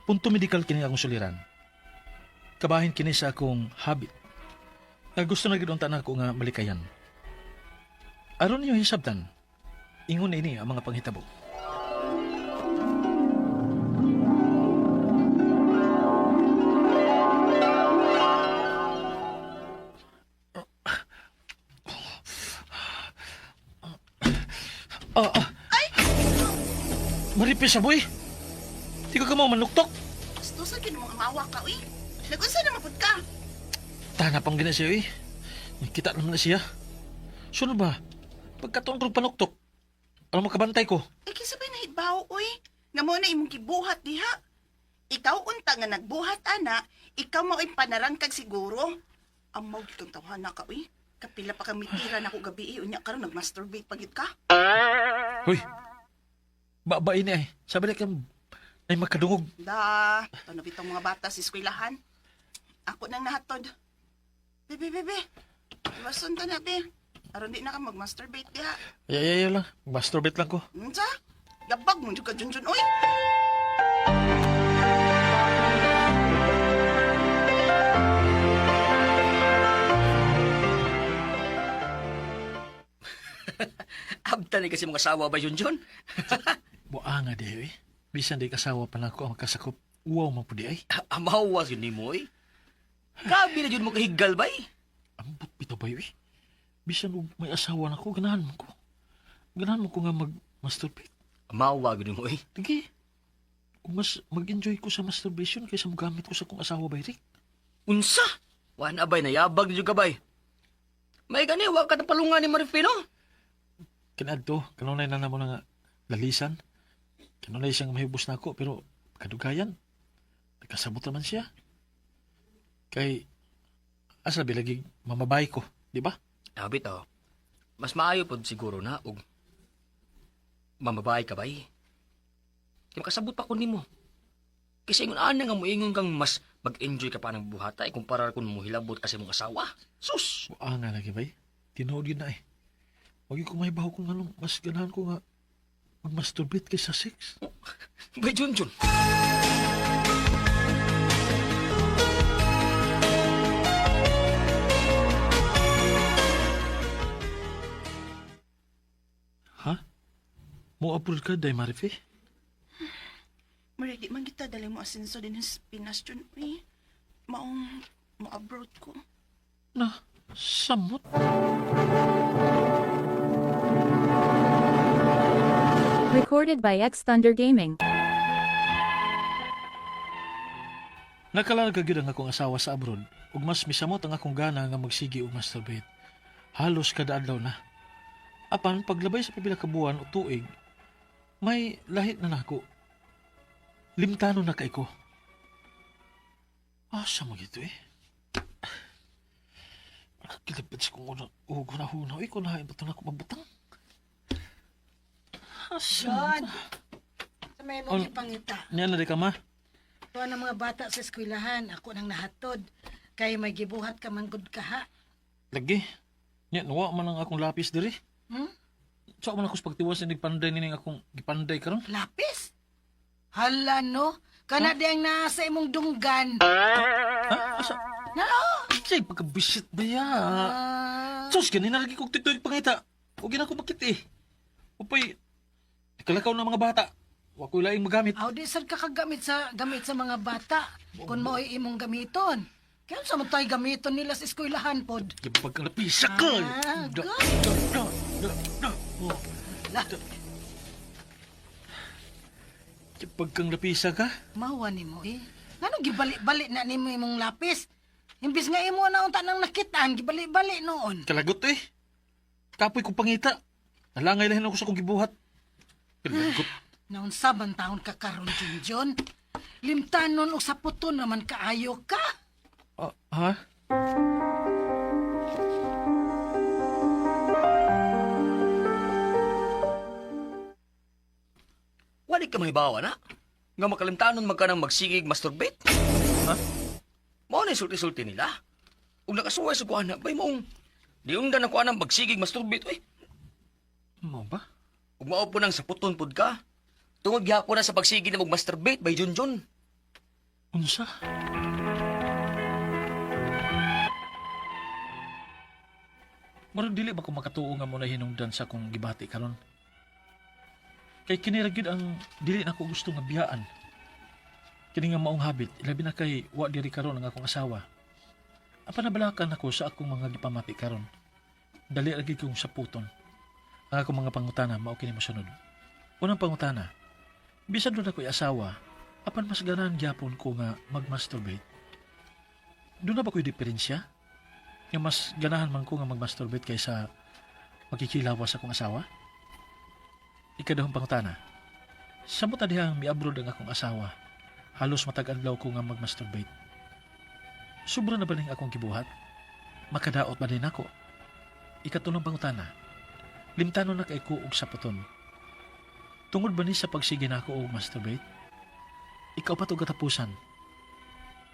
[SPEAKER 1] Punto medikal kini akong suliran. Kabahin kini sa akong habit. Nga gusto na gid unta nako nga malikayan. Aron ninyo hisabtan, ingon ini ang mga panghitabo. Ah, ah. Ay! Maripis sa boy. Di ka kamo manuktok.
[SPEAKER 2] Gusto sa kinumong amawa ka, uy. Nagunsa na mapud ka.
[SPEAKER 1] Tana pang gina siya eh. Kita naman na siya. Sino ba? Pagkatuon kong panuktok. Alam mo kabantay ko.
[SPEAKER 2] Ay, kinsa ba'y nahibaw, uy? Nga mo na imong gibuhat diha. Ikaw unta nga nagbuhat, ana, ikaw mao'y panarangkag siguro. Amaw gid kang tawhana ka, uy. Kapila pa kang mitira na ako gabi, eh. Unya karon nag-masturbate pa gid ka.
[SPEAKER 1] Hoy! Babae ni ay. Sabi na kang ay makadungog.
[SPEAKER 2] Da, tanaw bitong mga bata sa eskwelahan. Ako nang nahatod. Bebe, bebe. Iwason ta na, be. Aron di na ka mag-masturbate diha.
[SPEAKER 1] Ay, ay, ay lang. Masturbate lang ko.
[SPEAKER 2] Unsa? Gabag mo jud ka junjun, uy.
[SPEAKER 4] Abtan ni kasi mga asawa ba yun, John?
[SPEAKER 1] Buanga nga di eh. Bisan di kasawa pa na ako ang makasakop. Uwaw man po di ay.
[SPEAKER 4] Amawas yun ni mo, eh. Kabi na yun mo kahigal, bay.
[SPEAKER 1] Ambot bitaw ba eh. Bisan og may asawa na ko, ganahan mo ko. Ganahan mo ko nga mag-masturbate.
[SPEAKER 4] Amawa yun mo, eh.
[SPEAKER 1] Sige. Kung mas mag-enjoy ko sa masturbation kaysa mogamit ko sa kong asawa ba, Eric?
[SPEAKER 4] Unsa? Wan abay, nayabag na yun ka, bay. May gani, wa ka na palungan ni Marifino.
[SPEAKER 1] Kinadto, kanunay na namo na nga lalisan. Kanunay siyang mahibos na ako, pero kadugayan. Nagkasabot naman siya. Kay, asa bilagi mamabay ko, di ba?
[SPEAKER 4] Ah, bitaw. Mas maayo pod siguro na og mamabae ka bay. Kay makasabot pa ko nimo. Kasi ingon ana nga moingon kang mas mag-enjoy ka pa ng buhata eh, kumpara kung mohilabot kasi mong asawa. Sus!
[SPEAKER 1] Buang nga lagi bay. Tinuod yun na eh. Wag ko may baho kung anong mas ganahan ko nga mag-masturbate kaysa sex.
[SPEAKER 4] Bay Junjun.
[SPEAKER 1] Mo abroad ka, Day Marife?
[SPEAKER 2] Murag di man kita dali mo asenso din sa Pinas, Jun. Uy, maong mo abroad ko.
[SPEAKER 1] Na, samot.
[SPEAKER 5] Recorded by X Thunder Gaming.
[SPEAKER 1] Nakalarga gyud ang akong asawa sa abroad ug mas misamot ang akong gana nga magsigi og masturbate. Halos kada adlaw na. Apan paglabay sa pipila ka buwan o tuig, may lahit na nako. Limtano na kay ko. Asa mo gito eh? Nakakilabad sa kong unang ugo na hunaw. Ikaw na ba ito na ako mabutang? Asa mo?
[SPEAKER 3] John, sa may mong
[SPEAKER 1] Ano?
[SPEAKER 3] ipangita.
[SPEAKER 1] Niya na di ka ma?
[SPEAKER 3] Tuwa ng mga bata sa eskwelahan, ako nang nahatod. Kay may gibuhat ka man gud kaha.
[SPEAKER 1] Lagi. Nya, nuwa man ang akong lapis diri.
[SPEAKER 3] Hmm?
[SPEAKER 1] Sa man ako sa pagtiwas ni panday nining akong gipanday karon.
[SPEAKER 3] Lapis? Hala no, kana di ang naa sa imong dunggan.
[SPEAKER 1] Ha? Asa?
[SPEAKER 3] Na oh.
[SPEAKER 1] Say, pagkabisit ba ya?
[SPEAKER 3] Ah,
[SPEAKER 1] Sus, ganun na lagi kong tuig pangita. Huwag na ako makit eh. Upay, kalakaw na mga bata. Wa ko'y laing magamit.
[SPEAKER 3] Aw di sad ka kagamit sa gamit sa mga bata kun mao'y imong gamiton. Kaya sa man tayo gamiton nila sa eskwelahan pod.
[SPEAKER 1] Gibag ka na pisa ka.
[SPEAKER 3] Ah,
[SPEAKER 1] Da,
[SPEAKER 3] God.
[SPEAKER 1] da, da, da, da. Oh.
[SPEAKER 3] La,
[SPEAKER 1] Gibag kang lapisa ka?
[SPEAKER 3] mawa nimo eh. Ngano gibali-bali na nimo imong lapis? Imbis nga imo na unta nang nakitaan, gibali-bali noon.
[SPEAKER 1] Kalagot eh. Kapoy kong pangita. Nalangay lahin ako sa kong gibuhat. Kalagot.
[SPEAKER 3] Naunsa man taon ka karon Junjun? Limtanon og saputon naman kaayo ka.
[SPEAKER 1] Ah, ha?
[SPEAKER 4] Wali ka mahibawa na. Nga makalimtanon man ka ng magsigig masturbate.
[SPEAKER 1] Ha?
[SPEAKER 4] Mao na yung sulti-sulti nila. Ug nakasuway sa kuana, bay maong diungdan ang kuana magsigig masturbate, uy.
[SPEAKER 1] Mo ba?
[SPEAKER 4] Ug mao po nang saputon pud ka. Tungod gihapon na sa pagsigi na masturbate bay Junjun.
[SPEAKER 1] Unsa? Murag dili ba ko makatuo nga mo na hinungdan sa akong gibati karon? Kay kini ra gyud ang dili nako gusto nga biyaan. Kini nga maong habit, ilabi na kay wa diri karon ang akong asawa. Apan nabalakan ako sa akong mga gipamati karon. Dali ra gyud kong saputon. Ang akong mga pangutana mao kini mosunod. Unang pangutana, bisan doon ako'y asawa, apan mas ganahan gyapon ko nga magmasturbate. Doon na ba ko'y diferensya? Nga mas ganahan man ko nga magmasturbate kaysa makikilawas akong asawa? Ikadahong pangutana. Samot na dihang miabroad ang akong asawa. Halos matag-adlaw ko nga magmasturbate. Sobra na ba ning akong gibuhat? Makadaot ba din ako? Ikatulong pangutana. Limtano na kay ko og saputon. Tungod ba ni sa pagsige nako og masturbate? Ikaw pa to katapusan.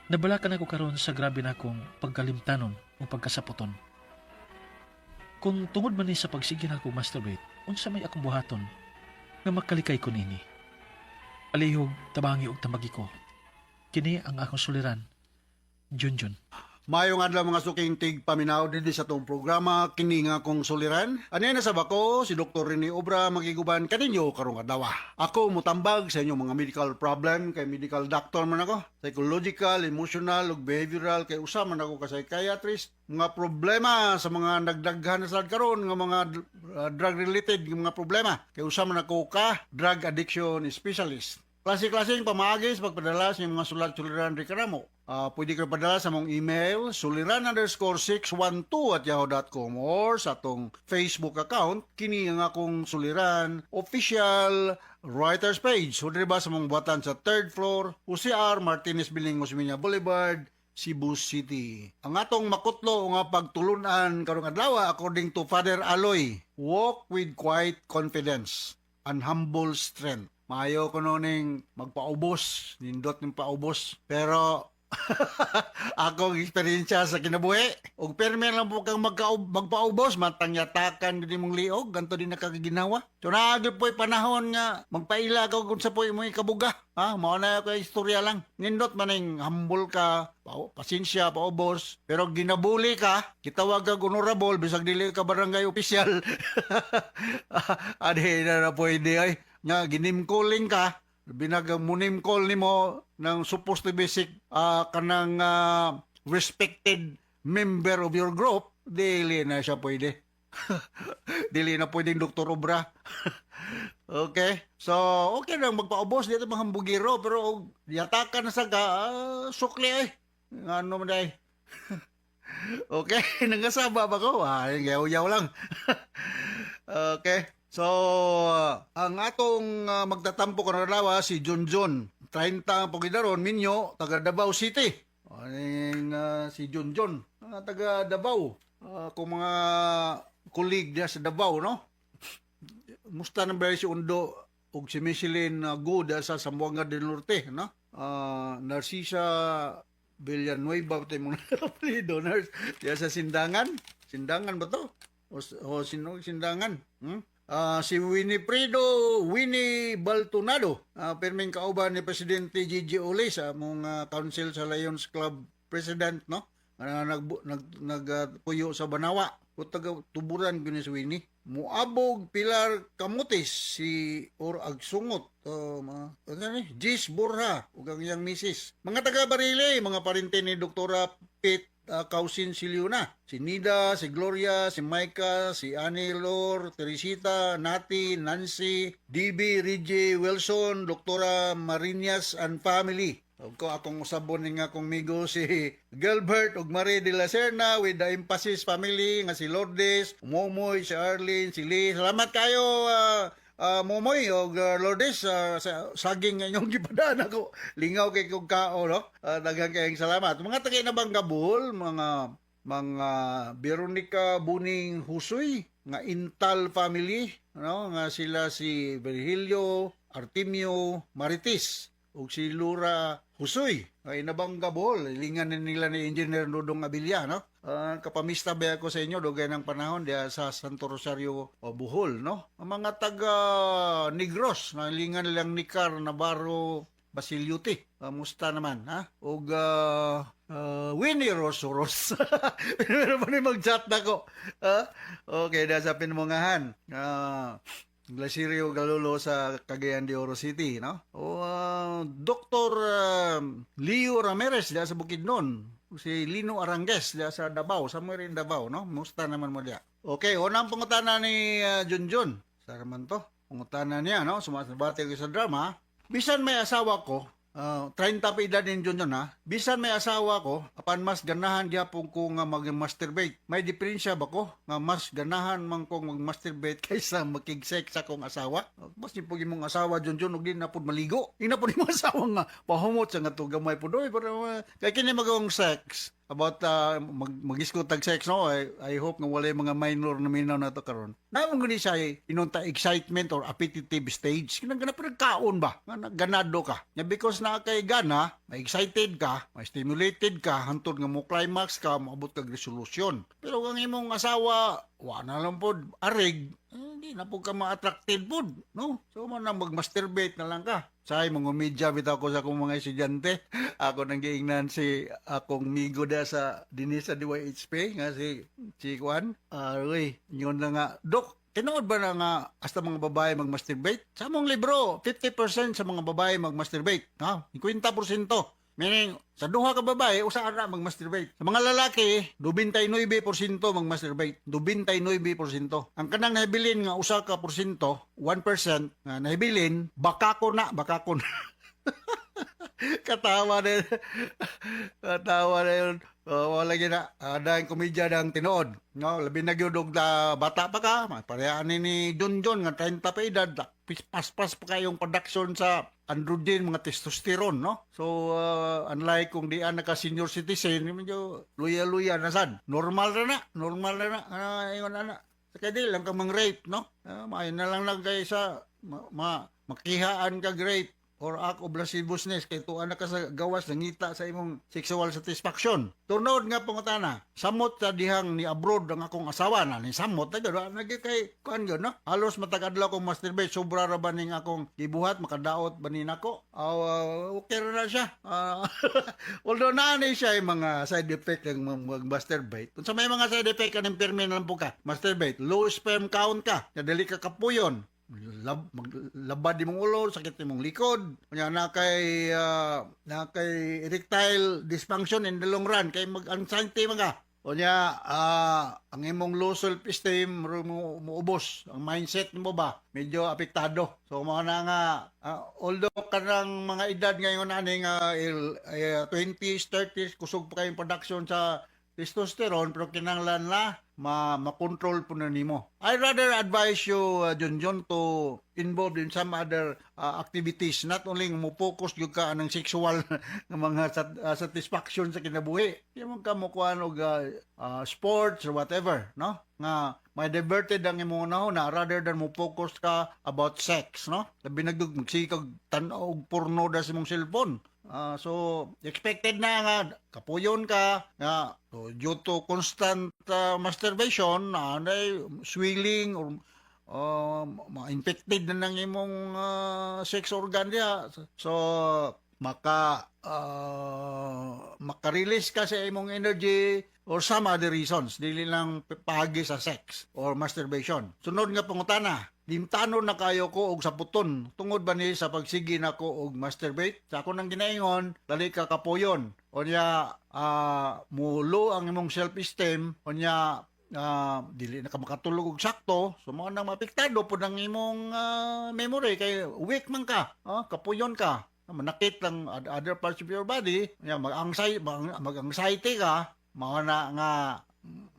[SPEAKER 1] Nabalakan ako karon sa grabe na akong pagkalimtanon o pagkasaputon. Kung tungod man ni sa pagsige nako og masturbate, unsa may akong buhaton nga makalikay ko nini. Alihog, tabangi og tambagi ko. Kini ang akong suliran. Junjun.
[SPEAKER 9] Maayong adlaw mga suking tig paminaw dinhi sa atong programa kini nga akong suliran. Ani na sa bako si Dr. Rene Obra magiguban kaninyo karong adlaw. Ako mutambag sa inyong mga medical problem kay medical doctor man ako. Psychological, emotional ug behavioral kay usa man ako ka psychiatrist. Mga problema sa mga nagdaghan na sad karon nga mga drug related nga mga problema kay usa man ako ka drug addiction specialist. Klase-klaseng pamaagi sa pagpadala sa inyong mga sulat suliran reklamo. Pwede kayo padala sa mong email suliran_612@yahoo.com or sa atong Facebook account kini ang akong suliran official writers page. So diri ba sa mong buhatan sa third floor UCR Martinez Building, Osmeña Boulevard, Cebu City. Ang atong makutlo nga pagtulunan karong adlaw according to Father Aloy, walk with quiet confidence and humble strength. Maayo ko ning magpaubos, nindot ning paubos. Pero Akong eksperyensya sa kinabuhi. Og permi lang po kang magpaubos, matangyatakan gud imong liog, ganto din nakaginawa. So naagi po'y panahon nga magpaila ka kung sa po'y imong ikabuga. Ha, mao na ako istorya lang. Nindot man ning humble ka, pasensya, paubos, pero ginabuli ka, gitawag kag honorable bisag dili ka barangay official. Adi na na pwede ay nga giname-calling ka, binagang mo-name call nimo ng supposed to be kanang respected member of your group, dili na siya pwede. Dili na pwedeng Dr. Obra. Okay. So, okay lang magpaubos dito mga hambugiro, pero og yatakan na sa ka, sukli ay. Ano man day. Okay, nangasaba ba ko? Ah, yaw-yaw lang. Okay. So, ang atong magtatampo karon adlaw si Junjun. 30 ang pagidaron, minyo, taga Davao City. Aning si Junjun, taga Davao. Kung mga colleague niya sa Davao, no? Musta na ba si Undo ug si Michelin Goda sa Zamboanga del Norte, no? Narcisa Villanueva ba ito yung mga apelyido, nurse? Diya sa Sindangan? Sindangan ba to? O sino Sindangan? Hmm? Si Winifredo Winnie Baltonado, pirming kauban ni Presidente Gigi Uli sa among council sa Lions Club President, no? Nag nag nagpuyo sa Banawa. O taga tuburan gyud ni si Winnie. Muabog Pilar Camotes si or Agsungot, mga ano ni Gis Borja ug ang iyang misis. Mga taga Barile, mga parente ni Doktora Pete Kausin Siliuna. Si Nida, si Gloria, si Micah, si Annie Lor, Teresita, Nati, Nancy, DB, Reggie Wilson, Doktora Marinas and family. Ug ko akong usabon ni nga akong migo si Gilbert ug Marie de la Serna with the Emphasis family nga si Lourdes, Momoy, si Arlene, si Lee. Salamat kayo, Momoy ug Lourdes, sa saging nga inyong gipadaan ako. Lingaw kay kog kao, no? Daghang kayong salamat. Mga tagay na bang Kabul, mga Veronica Buning Husoy nga Intal family, no, nga sila si Virgilio, Artemio, Marites ug si Lura Husoy ay nabang Bohol, ilingan ni nila ni Engineer Nudong Abilia, no? Kapamista ba ako sa inyo dugay ng panahon diya sa Santo Rosario o Bohol, no? Ang mga taga Negros na ilingan nilang Nicar Navarro Basiliuti. Musta naman, ha? Ug Winnie Rosoros. Pero pa ni mag-chat na ko. Ha? Okay, na sa Pinmungahan. Glasirio Galolo sa Cagayan de Oro City, no? O Dr. Leo Ramirez diya sa Bukidnon. Si Lino Arangues diya sa Davao, somewhere in Davao, no? Musta naman mo diya. Okay, unang pangutana ni Junjun. Sa man to? Pangutana niya, no? Sumasabate ko sa drama. Bisan may asawa ko, 30 pa edad ni Junjun ha. Bisan may asawa ko, apan mas ganahan gyapon ko nga mag-masturbate. May diferensya ba ko nga mas ganahan man ko mag-masturbate kaysa makig-sex sa akong asawa? Mas ni pug imong asawa, Junjun, ug di na pud maligo. Di na pud imong asawa nga pahumot sa nga to gamay pud oy, pero kay kini magong sex about mag tag sex, no? I hope nga walay mga minor na minaw na to karon. Naamong gani siya inunta excitement or appetitive stage, kinang gana pero kaon ba nga ganado ka nya because naa kay gana, ma excited ka, ma stimulated ka hantod nga mo climax ka, moabot kag resolution. Pero kung ang imong asawa wa na lang pod arig, eh, di na pod ka ma-attracted pod, no? So mo na mag-masturbate na lang ka. Say mga media bitaw ko sa akong mga estudyante. Ako nang giingnan si akong migo da sa dinhi sa DYHP nga si si Juan. Uy, yun na nga. Dok, tinuod ba na nga hasta mga babae mag-masturbate? Sa among libro, 50% sa mga babae mag-masturbate. Ha? 50%. Meaning, sa duha ka babae, usa ra mag-masturbate. Sa mga lalaki, 99% mag-masturbate. 99%. Ang kanang nahibilin nga usa ka porsyento, 1% nga nahibilin, baka ko na, baka ko na. Katawa na yun. Katawa na yun. Oh, wala gyud na. Dahil komedya ng tinuod. No, labi na gyud og na bata pa ka, parehani ni John John nga 30 pa edad, paspas pa kayong production sa androgen, mga testosterone, no? So, unlike kung di naka senior citizen, medyo luya-luya na sad. Normal na na, normal na na. Ingon na na. Sa kay di lang ka mang rape, no? Maayo na lang lang kay sa makihaan kag rape. or act of lasciviousness kay tuan na ka sa gawas, nangita sa imong sexual satisfaction. Tunod nga pangutana, samot sa dihang ni abroad ang akong asawa na ni samot na gyud, na gyud kay kuan gyud, no? Halos matag adlaw kong masturbate, sobra ra ba ning akong gibuhat, makadaot ba ni nako? Okay ra na siya. Although naa ni siya yung mga side effect ng mag-masturbate. Kung sa may mga side effect kaning pirmi na lang po ka masturbate, low sperm count ka, dili ka kapuyon, maglabad imong ulo, sakit imong likod, unya na kay erectile dysfunction in the long run kay mag-anxiety man ka. Unya ang imong low self-esteem mo muubos, ang mindset nimo ba medyo apektado. So mao na nga although kanang mga edad ngayon ani nga 20s, 30s, kusog pa kayong production sa testosterone, pero kinahanglan na ma makontrol po na nimo. I rather advise you, John John, to involve in some other activities, not only mo focus gyud ka anang sexual nga mga satisfaction sa kinabuhi. Di mo ka mo kuan og sports or whatever, no? Nga may diverted ang imong na rather than mo focus ka about sex, no? Labi na gyud magsige kag tan-aw og porno da sa imong cellphone. So expected na nga kapuyon ka nga, so, due to constant masturbation na swelling or ma-infected na ng imong sex organ diha. So maka-release ka sa imong energy or some other reasons, dili lang paagi sa sex or masturbation. Sunod nga pangutana, limtanon na kayo ko og saputon, tungod ba ni sa pagsige nako og masturbate? Sa ako nang ginaingon, dali ka kapuyon, unya mulo ang imong self-esteem, unya dili na ka makatulog og sakto, so mao nang maapektado pud ang imong memory kay weak man ka, kapuyon ka, manakit lang other parts of your body, nya mag-anxiety ka, mao na nga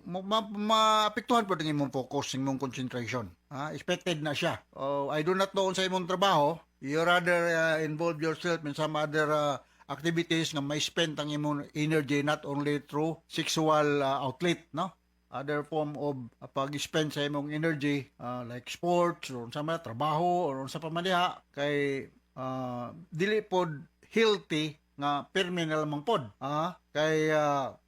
[SPEAKER 9] maapektuhan pud ang imong focus, imong concentration. Expected na siya. Oh, I do not know sa imong trabaho, you rather involve yourself in some other activities nga may spend ang imong energy, not only through sexual outlet, no? Other form of pag-spend sa imong energy, like sports or unsa man, trabaho or unsa pa man diha, kay dili pod healthy nga pirmi na lamang pod. Kay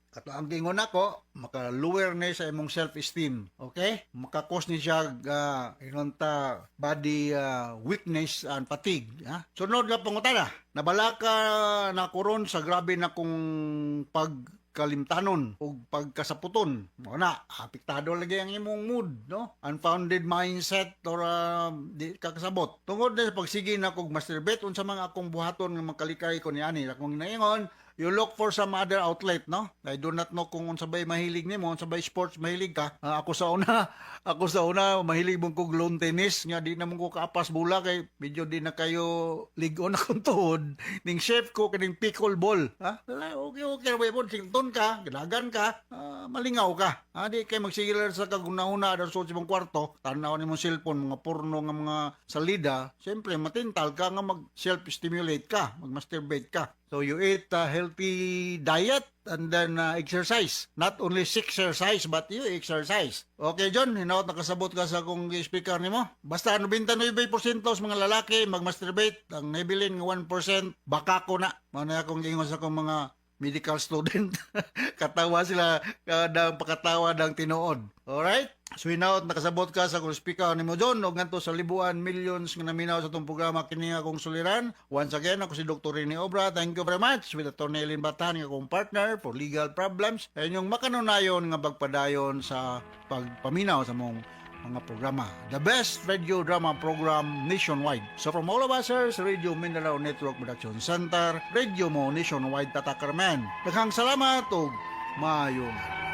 [SPEAKER 9] kato ang gingon nako, maka-lower ni sa imong self-esteem. Okay? Maka-cause ni siya ingon ta body weakness and fatigue. Ha? Sunod nga pangutana, nabalaka na ko ron sa grabe na kong pagkalimtanon ug pagkasaputon. Mao na, apektado lagi ang imong mood, no? Unfounded mindset or di ka kasabot. Tungod na sa pagsige na kog masturbate, unsa mga akong buhaton nga makalikay ko niani? Akong naingon, you look for some other outlet, no? I do not know kung unsa bay mahilig nimo, unsa bay sports mahilig ka. Ako sa una mahilig mong kog lawn tennis nga di na mo ko kaapas bola kay medyo di na kayo lig-on akong tuhod. Ning chef ko kining pickleball. Ha? Wala, okay okay mo sington ka, gilagan ka, malingaw ka. Ha, di kay magsige lang sa kagunahuna sa sa imong kwarto, tan-aw nimo cellphone, mga porno nga mga salida, siyempre matintal ka nga mag self-stimulate ka, mag-masturbate ka. So you eat a healthy diet and then exercise. Not only exercise but you exercise. Okay, John, hinaot nakasabot ka sa akong speaker nimo. Basta 99% sa mga lalaki mag-masturbate, ang nabilin nga 1% baka ko na. Mao na akong giingon sa akong mga medical student. Katawa sila kada pakatawa ng tinuod. Alright? So hinaot nakasabot ka sa akong speaker nimo, John, ug ngadto sa libuan millions nga naminaw sa atong programa, kini nga akong suliran. Once again, ako si Dr. Rene Obra. Thank you very much with Atty. Eileen Batan nga akong partner for legal problems. Inyong makanunayon nga pagpadayon sa pagpaminaw sa mong mga programa. The best radio drama program nationwide. So from all of us here sa Radio Mindanao Network Production Center, Radio Mo Nationwide Tatakarmen. Daghang salamat ug maayong adlaw.